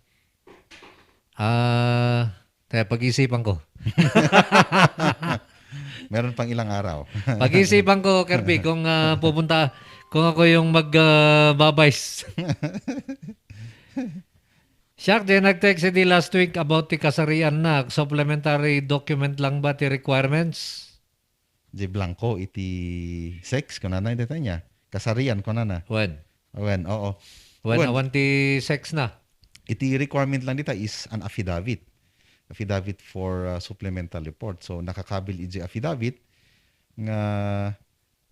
Ah, kaya pag-isipan ko. Meron pang ilang araw. Pag-isipan ko, Kirby, kung, ah, pupunta, kung ako yung mag, ah, babays. Siak, di nag-text idi last week about ti kasarian na, supplementary document lang ba ti requirements? Di blanco iti sex, kunana, iti niya. Kasarian, kunana. Wen. Wen, oo. Wen, Wen. Awan ti sex na. Iti requirement lang dita is an affidavit. Affidavit for, uh, supplemental report. So, nakakabil iti affidavit nga,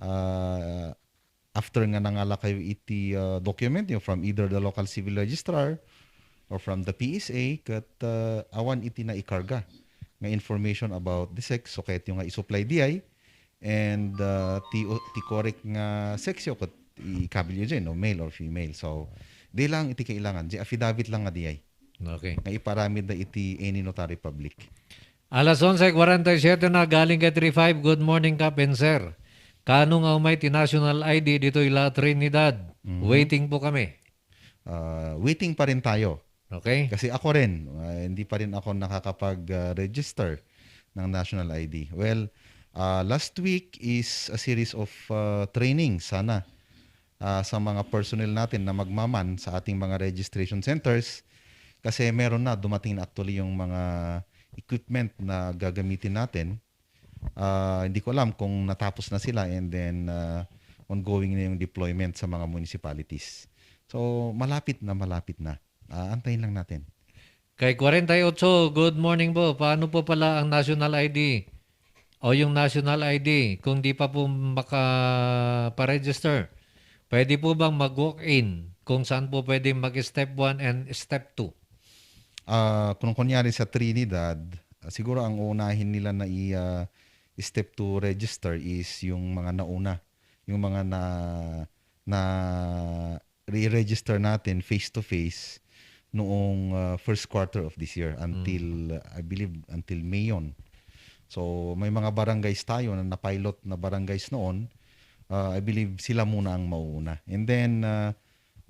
uh, after nga nangalakayo iti, uh, document yo from either the local civil registrar or from the P S A, ket, uh, awan iti naikarga nga information about the sex, so kayatyo nga isupply diay, and, uh, ti, ti correct nga sex yo ket ikabilyo diay, no, male or female. So, di lang iti kailangan, di affidavit lang nga diay. Okay. Nga iparamid da iti any notary public. Alas onse cuarenta y siete na, galing kay three five. Good morning, Kap and Sir. Kano nga umay ti national I D ditoy La Trinidad? Mhm. Waiting po kami. Ah, waiting pa rin tayo. Okay. Kasi ako rin, ah, hindi pa rin ako nakakapag, ah, register ng national I D. Well, ah, last week is a series of, ah, training sana, ah, sa mga personnel natin na magmaman sa ating mga registration centers. Kasi meron na, dumating na actually yung mga equipment na gagamitin natin. Ah, hindi ko alam kung natapos na sila and then, ah, ongoing na yung deployment sa mga municipalities. So, malapit na, malapit na. Ah, antayin lang natin. Kay kwarenta y otso, good morning po. Paano po pala ang national I D? O yung national I D, kung di pa po makaparegister, pwede po bang mag-walk-in kung saan po pwede mag-step one and step two? Ah, kung kunyari sa Trinidad, siguro ang uunahin nila na i-, ah, step to register is yung mga nauna, yung mga na, na re-register natin face to face noong, ah, first quarter of this year until, Mm. I believe, until May yon. So, may mga barangays tayo na napilot na barangays noon. Ah, I believe sila muna ang mauuna. And then, ah,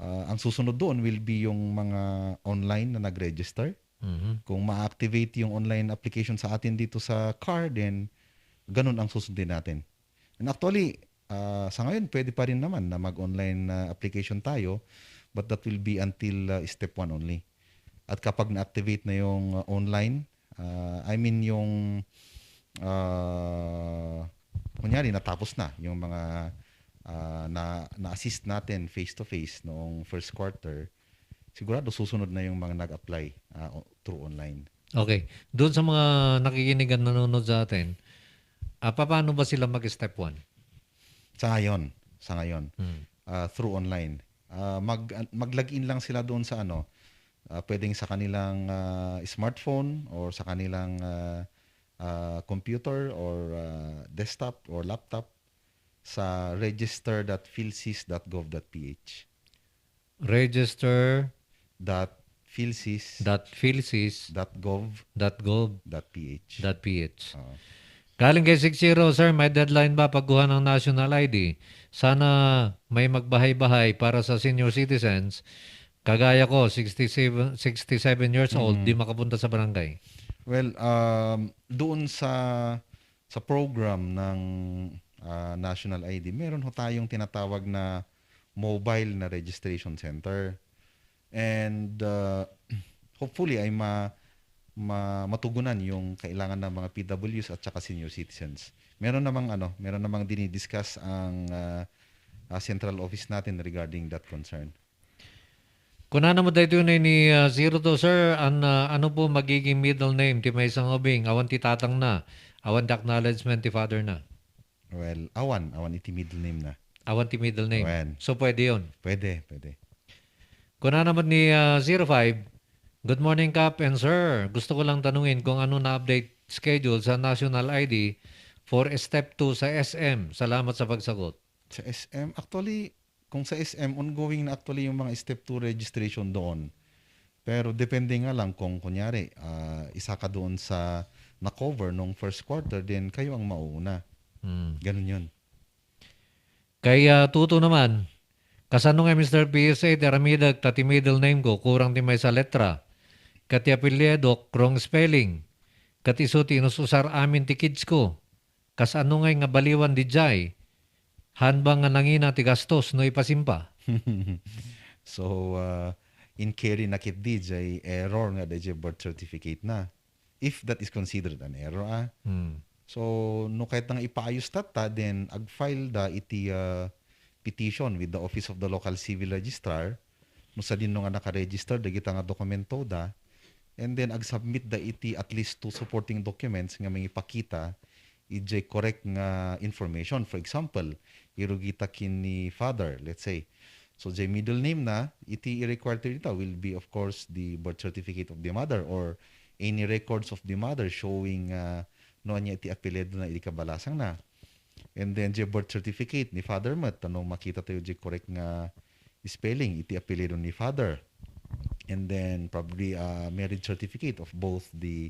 ah, ang susunod doon will be yung mga online na nag-register. Mhm. Kung ma-activate yung online application sa atin dito sa car, then ganun ang susundin natin. And actually, ah, sa ngayon, pwede pa rin naman na mag-online na application tayo, but that will be until, ah, step one only. At kapag na-activate na yung, ah, online, ah, I mean yung, ah, kunyari, natapos na yung mga, ah, na, na-assist natin face-to-face noong first quarter, sigurado susunod na yung mga nag-apply, ah, o-, through online. Okay. Doon sa mga nakikinig at nanonood sa atin, ah, papaano ba sila mag-step one? Sa ngayon, sa ngayon, Hmm. ah, through online. Ah, mag-, mag-log in lang sila doon sa ano, ah, pwedeng sa kanilang, ah, smartphone or sa kanilang, ah, ah, computer or, ah, desktop or laptop sa register dot philsys dot gov dot P H. Register dot philsys dot philsys dot gov dot gov dot P H. dot P H. Oo. Galing kay six zero, "Sir, may deadline ba pagkuha ng national I D? Sana may magbahay-bahay para sa senior citizens. Kagaya ko, sixty-seven, sixty-seven years old, Mm. di makapunta sa barangay." Well, um, doon sa, sa program ng, ah, national I D, meron ho tayong tinatawag na mobile na registration center. And, uh, hopefully ay ma-, ma-, matugunan yung kailangan ng mga P W Ss at saka senior citizens. Meron namang ano, meron namang dinidiscuss ang, uh, uh, central office natin regarding that concern. Kunana met daytoy ni, uh, zero two, sir, an-, uh, ano po magiging middle name ti maysa nga ubing? Awan ti tatang na, awan ti acknowledgement ti father na. Well, awan, awan iti middle name na. Awan ti middle name. Awan. So, pwede yun? Pwede, pwede. Kunana met ni, ah, zero five, "Good morning, Kap and Sir. Gusto ko lang tanungin kung ano na update schedule sa national I D for step two sa S M. Salamat sa pagsagot." Sa S M, actually, kung sa S M, ongoing na actually yung mga step two registration doon. Pero depende nga lang kung kunyari, ah, isa ka doon sa na-cover nung first quarter, then kayo ang mauuna. Hmm. Ganun yun. Kay, ah, Tuto naman, "Kasano nga, Mister P S A, ti aramidek ta ti middle name ko, kurang ti maysa letra? Ket ti apelyido, wrong spelling. Ket isu ti inus-usar amin ti kids ko. Kasano ngay nga baliwan diay? Haan ba nga nangina ti gastos no ipasimpa?" So, ah, in-carry na ketdi jay error nga adda jay birth certificate na. If that is considered an error, ah. Hmm. So, no kayatna nga ipaayus tatta, then ag-file da iti, ah, petition with the Office of the Local Civil Registrar, no sadino nga naka-register dagita nga dokumentoda, and then ag-submit da iti at least two supporting documents nga mangipakita ijay correct nga information. For example, irugita ken ni father, let's say. So, jay middle name na, iti i-require tayo dita will be, of course, the birth certificate of the mother or any records of the mother showing, ah, no ania iti apelyido na iti kabalasang na. And then, jay birth certificate ni father met, ta no makita tayo jay correct nga spelling iti apelyido ni father. And then, probably, ah, marriage certificate of both the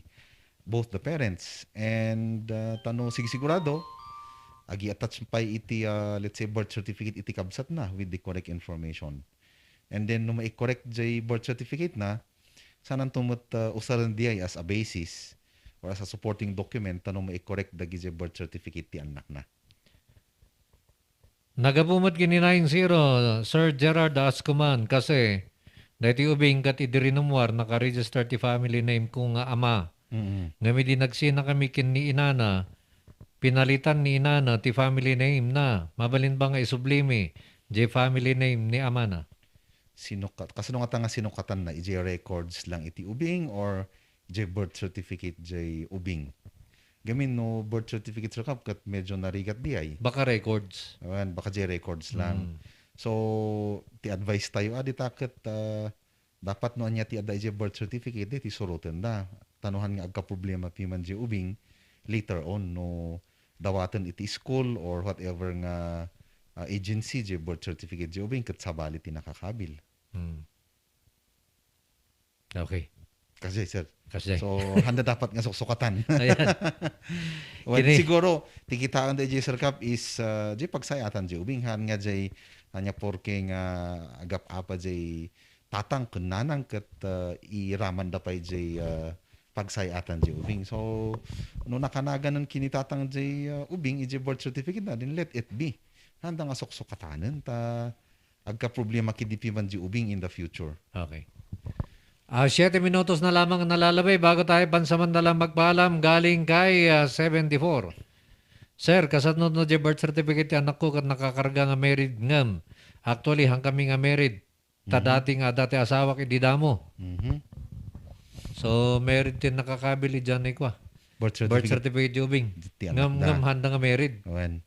both the parents. And, ah, ta no sigsigurado, agi-attach pay iti, ah, let's say, birth certificate iti kabsatna with the correct information. And then, no mai-correct jay birth certificate na, saananto met, ah, usaren diay as a basis or as a supporting document ta no mai-correct dagijay birth certificate ti annakna. Nagapu met ken ni nine zero, Sir Gerard Ascuman, kasi daytoy ubing ket idi rinummuar, naka-register ti family name ko nga ama. Mm. Ngem idi nagsinakami ken ni inana, pinalitan ni inana ti family name na. Mabalin ba nga isublimi jay family name ni amana? Sinukat-, kasano ngata nga sinukatanna? Ijay records lang iti ubing or jay birth certificate jay ubing? Gamin no birth certificate, Sir Kap, ket medyo narigat diay. Baka records. Awan, baka jay records lang. Mm. So, ti advice tayo, ah, dita ket, ah, dapat no ania ti adda ijay birth certificate, di ti surotenda. Ta no han nga agkaproblema piman jay ubing, later on, no dawaten iti school or whatever nga, ah, agency jay birth certificate jay ubing, ket sabali ti nakakabil. Mm. Okay. Kasjay, sir. Kasjay. So, handa dapat nga suksukatan. Ayan. Well, kini siguro, ti kitaen da jay, Sir Kap, is, ah, jay pagsayatan jay ubing, han nga jay, ania porke nga agap-apa jay tatang ken nanang ket, ah, iramanda pay jay, ah, pagsayatan jay ubing. So, no nakanaganen ken ni tatang jay, ah, ubing, ijay birth certificate na, then let it be. Handa nga suksukatanen ta agkaproblema ket di piman jay ubing in the future. Okay. Ah, siete minutos na lamang ang nalalabay bago tayo pansamantala magpaalam galing kay, ah, seventy-four. Sir, kasano no jay birth certificate ti anak ko ket nakakarga nga married ngem actually han kami nga married. Ta Mhm. Dati nga, dati asawak idi damo. Mhm. So, married ti nakakabil idiay ni kua. Birth Birth certificate. Certificate jay ubing. Ti anak da. Ngem, ngem handa nga married. Wen.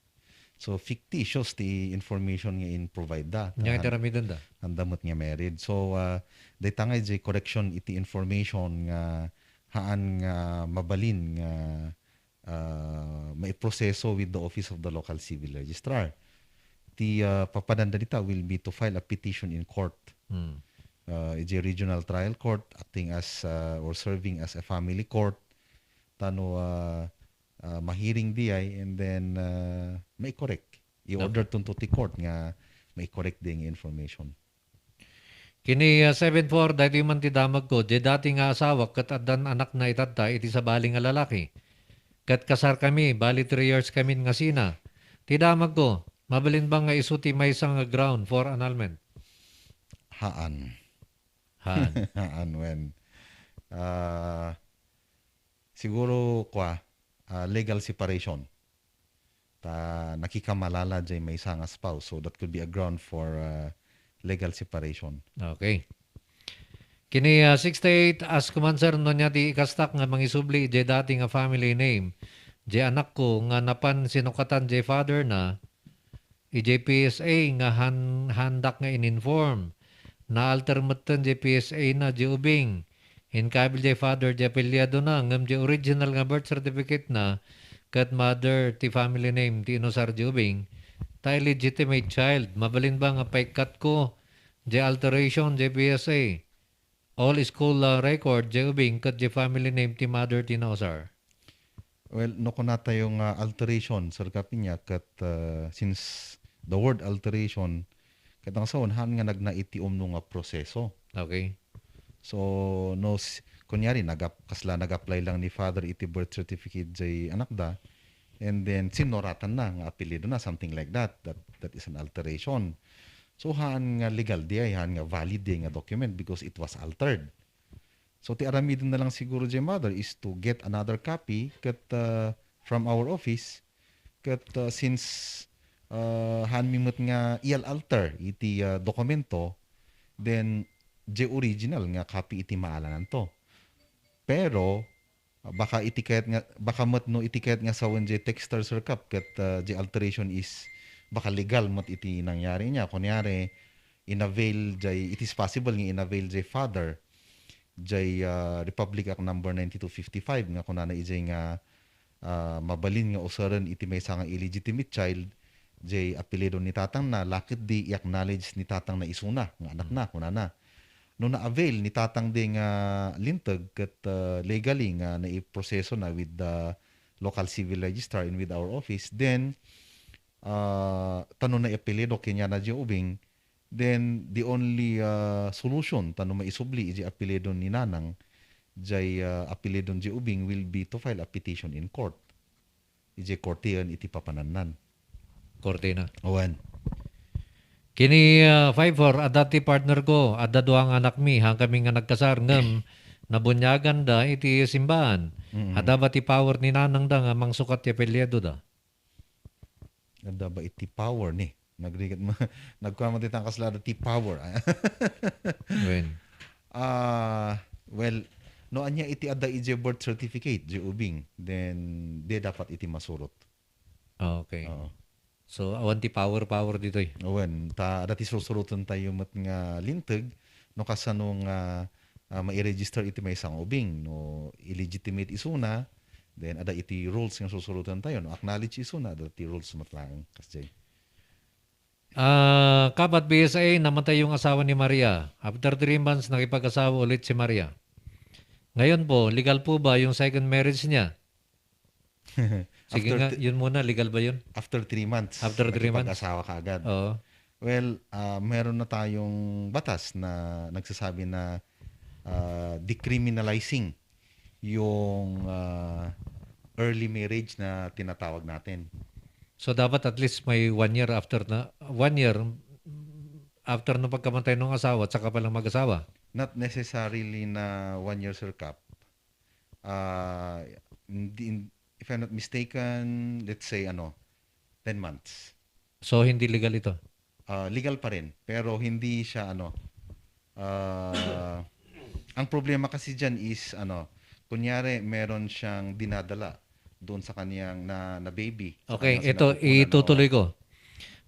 So, fictitious ti information nga in-provide da. Nya iti aramidenda. Handa met nga married. So, ah, dayta nga ijay correction iti information nga haan nga mabalin nga, ah, maiproseso with the Office of the Local Civil Registrar. Ti, ah, papadanda dita will be to file a petition in court. Hmm. Ah, ijay regional trial court acting as, ah, or serving as a family court. Ta no, ah, ah, mahearing diay, and then, ah, mai-correct. I-order Okay. Tunto ti court nga mai-correct diay nga information. Kini, ah, seven four, daytoy man ti damagko, jay dati nga asawak ket addan anakna itatta iti sabali nga lalaki. Ket kasarkami, bali three years kamin nga sina. Ti damagko, mabalin ba nga isu ti maysa nga ground for annulment? Haan. Haan. Haan, wen. Ah, siguro, kua, ah, legal separation. Ta nakikamalala jay maysa nga spouse. So, that could be a ground for, ah, legal separation. Okay. Kini, ah, sixty-eight, ask ko man, sir, no ania ti ikastak nga mangisubli jay dati nga family name. Jay anakko nga napan sinukatan jay father na, ijay P S A nga han-, handak nga in-inform. Naalter metten jay P S A na jay ubing. Inkabil jay father jay apelyido na, ngem jay original nga birth certificate na, ket mother ti family name ti inusar jay ubing, ta illegitimate child. Mabalin ba nga paikkatko jay alteration jay P S A? All school, ah, record jay ubing ket jay family name ti mother ti nausar. Well, no kunatayo nga alteration, Sir Kapinya, ket, ah, since the word alteration, ket ang saon, haan nga nagna iti umno nga proseso. Okay. So, no, s-, kunyari, nagap-, kasla nag-apply lang ni father iti birth certificate jay anakda, and then sinuratan na nga apelyido na, something like that, that, that is an alteration. So, haan nga legal diay, haan nga valid diay nga document because it was altered. So, ti aramiden na lang siguro diay mother is to get another copy ket, ah, from our office ket, ah, since, ah, haanmi met nga ial-alter iti, ah, dokumento, then diay original nga copy iti maalananto. Pero, baka iti kayat nga, baka met no iti kayat nga sawen diay texter, Sir Kap, ket, ah, diay alteration is baka legal met iti nangyari niya. Kunyari, inavail diay, it is possible nga inavail diay father diay, ah, Republic Act number ninety-two fifty-five nga kunana idiay nga, ah, mabalin nga usaren iti maysa nga illegitimate child diay apelyido ni tatangna, la ketdi i-acknowledge ni tatangna isuna nga anakna, kunana. No na-avail ni tatang diay nga linteg ket, ah, legally nga naiprosesona with the local civil registrar and with our office, then, ah, ta no naiapelyido kenkuana diay ubing, then the only, ah, solution ta no maisubli idiay apelyido ni nanang, diay, ah, apelyido diay ubing will be to file a petition in court. Idiay korte iti papanannan. Korte na. Awan. Kini, ah, five four, adda ti partner ko, adda dua nga anakmi, haan kami nga nagkasar, ngem nabuniaganda iti simbaan. Mm. Adda ba ti power ni nanangda nga mangsukat ti apelyidoda? Adda ba iti power ni? Nagrigat ma-, nagkuan man ti tangkas la adda ti power. Wen. Ah, well, no ania iti adda idiay birth certificate, diay ubing, then di dapat iti masurot. Ah, okay. Oo. So, awan ti power, power ditoy. Awan, ta, adda ti sursurotentayo met nga linteg, no kasano nga, ah, mairegister iti maysa nga ubing, no illegitimate isuna, then adda iti rules nga sursurotentayo, no acknowledge isuna, adda ti rules met laeng, kasdiay. Ah, Kabat B S A, namatay yung asawa ni Maria. After three months, nakipag-asawa ulit si Maria. Ngayon po, legal po ba yung second marriage niya? Sige After nga, thi-, yun muna, legal ba yun? After three months, After three months? nakipag-asawa ka agad. Oo. Well, ah, meron na tayong batas na nagsasabi na, ah, decriminalizing yung, ah, early marriage na tinatawag natin. So, dapat at least may one year after na, one year after ng pagkamatay ng asawa at saka palang mag-asawa? Not necessarily na one year, Sir Kap. Ah, hindi, if I'm not mistaken, let's say, ano, ten months. So, hindi legal ito? Ah, legal pa rin, pero hindi siya, ano, ah, ang problema kasi diyan is, ano, kunyari, meron siyang dinadala doon sa kaniyang na, na baby, sa Okay, kaniyang ito, sinapupunan, itutuloy oo. ko.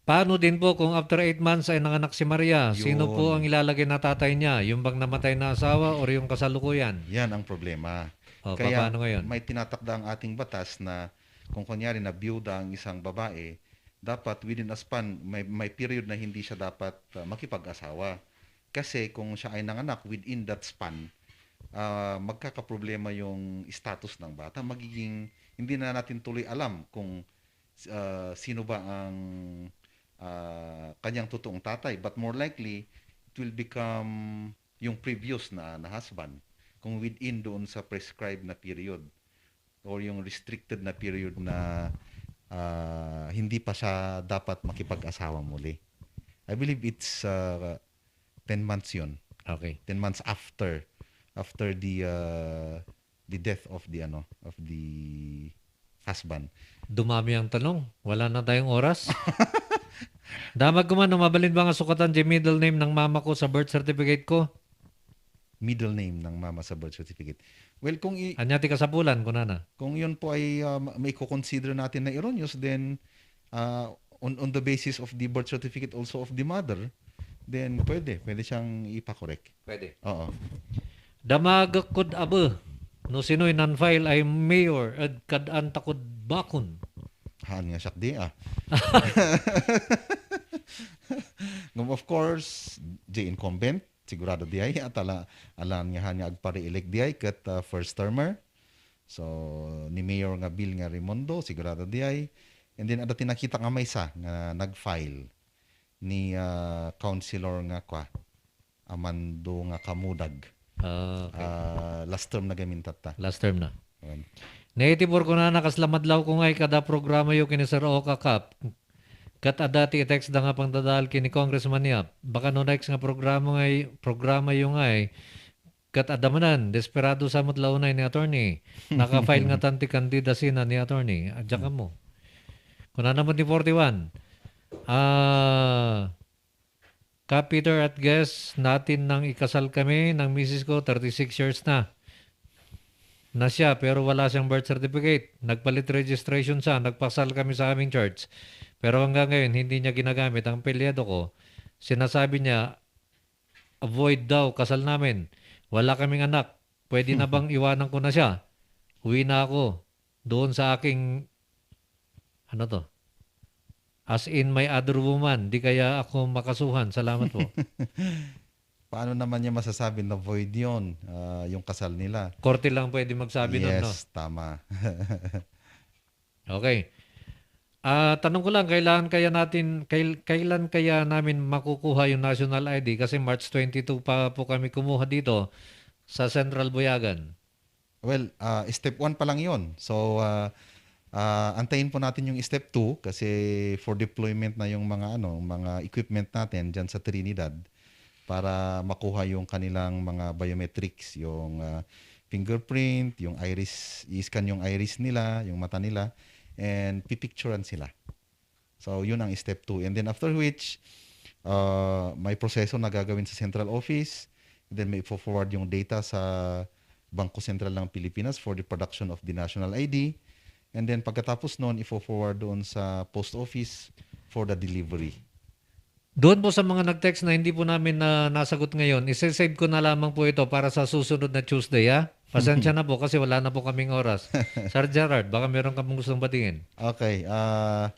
Paano din po kung after eight months ay nanganak si Maria? Sino po Yun. ang ilalagay na tatay niya? Yung bang namatay na asawa or yung kasalukuyan? Yan ang problema. O, Kaya paano ngayon? may tinatakda ang ating batas na kung kunyari na biyuda ang isang babae, dapat within a span, may, may period na hindi siya dapat, ah, makipag-asawa. Kasi kung siya ay nanganak within that span, ah, magkakaproblema yung status ng bata. Magiging, hindi na natin tuloy alam kung, ah, sino ba ang, ah, kanyang totoong tatay. But more likely, it will become yung previous na, na husband kung within doon sa prescribed na period or yung restricted na period na, ah, hindi pa siya dapat makipag-asawa muli. I believe it's, ah, ten months yun. Okay. Ten months after, after the, ah, the death of the, ano, of the husband. Dumami ang tanong. Wala na tayong oras. Damag ko man, no, mabalin ba nga sukatan diay middle name ng mama ko sa birth certificate ko? Middle name ng mama sa birth certificate. Well, kung i- Ania ti kasapulan, kunana? Kung yun po ay, ah, ma-, maiko-consider natin na erroneous, then, ah, on, on the basis of the birth certificate also of the mother, then pwede, pwede siyang ipakorek. Pwede. Oo. Damag kod abe, no sinoy nan-file ay mayor, ed kad-an ta kod bakon. Haan nga siak di, ah. Ngem, of course, the incumbent, sigurado diay, at ala-, alan nga haan nga agpa-re-elect diay, ket, ah, first termer. So, ni Mayor nga Bill nga Raymundo, sigurado diay. And then, adda ti nakitak nga maysa nga nag-file ni, ah, Councilor nga kwa, Amando nga Kamudag. Ah, okay. Ah, last term na gamin tatta. Last term na. Ayan. Naitibor ko na, nakaslamadlaw ko nga ikada programa yo kini Sir Oka Kap. Ket adda ti i-text da nga pangdadael ken ni Congressman Yap. Baka no next nga programa ngay, programa yo ngay, ket adda manen, desperado sa met la unay ni attorney. Naka-file ngatan ti candidacy na ni attorney. Adda kamo. Kunana met ni forty-one, ah, Ka Peter at guest natin nang ikasal kami ng misis ko, thirty-six years na. Na siya, pero wala siyang birth certificate. Nagpalit registration siya, nagpakasal kami sa aming church. Pero hanggang ngayon, hindi niya ginagamit ang apelyido ko. Sinasabi niya, avoid daw kasal namin. Wala kaming anak. Pwede na bang iwanan ko na siya? Uwi na ako doon sa aking, ano to? As in my other woman, di kaya ako makasuhan. Salamat po. Paano naman niya masasabi na void yon, ah, yung kasal nila? Korte lang pwede magsabi nun, no? Yes, tama. Okay. Ah, tanong ko lang, kailan kaya natin, kail-, kailan kaya namin makukuha yung national I D? Kasi March twenty-two pa po kami kumuha dito sa Central Buyagan. Well, ah, step one pa lang yon. So, ah, ah, antayin po natin yung step two kasi for deployment na yung mga, ano, mga equipment natin dyan sa Trinidad para makuha yung kanilang mga biometrics, yung, ah, fingerprint, yung iris, i-scan yung iris nila, yung mata nila, and pipicturan sila. So, yun ang step two. And then after which, ah, may proseso na gagawin sa central office, then may fo-forward yung data sa Bangko Sentral ng Pilipinas for the production of the national I D. And then pagkatapos nun, ifo-forward doon sa post office for the delivery. Doon po sa mga nag-text na hindi po namin na nasagot ngayon, isi-save ko na lamang po ito para sa susunod na Tuesday, ha? Pasensya na po kasi wala na po kaming oras. Sir Gerard, baka meron ka pong gustong batiin. Okay, ah,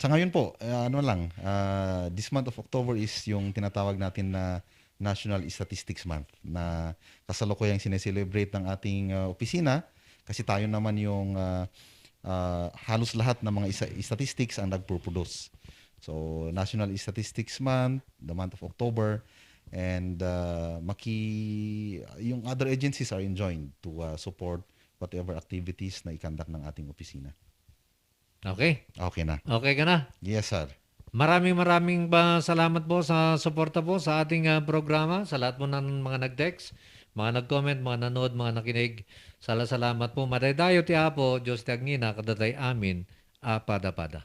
sa ngayon po, ah, ano lang, ah, this month of October is yung tinatawag natin na National Statistics Month na kasalukuyang sineselebrate ng ating, ah, opisina kasi tayo naman yung, ah, ah, halos lahat ng mga isa-, statistics ang nagpo-produce. So, National Statistics Month, the month of October, and, ah, maki-, yung other agencies are enjoined to, ah, support whatever activities na i-conduct ng ating opisina. Okay. Okay na. Okay ka na? Yes, sir. Maraming, maraming pa salamat po sa suporta po sa ating, ah, programa, sa lahat po ng mga nag-text, mga nag-comment, mga nanood, mga nakinig. Sala-, salamat po. Madaydayo ti Apo, Dios ti agngina, kadagiti amin a pada-pada.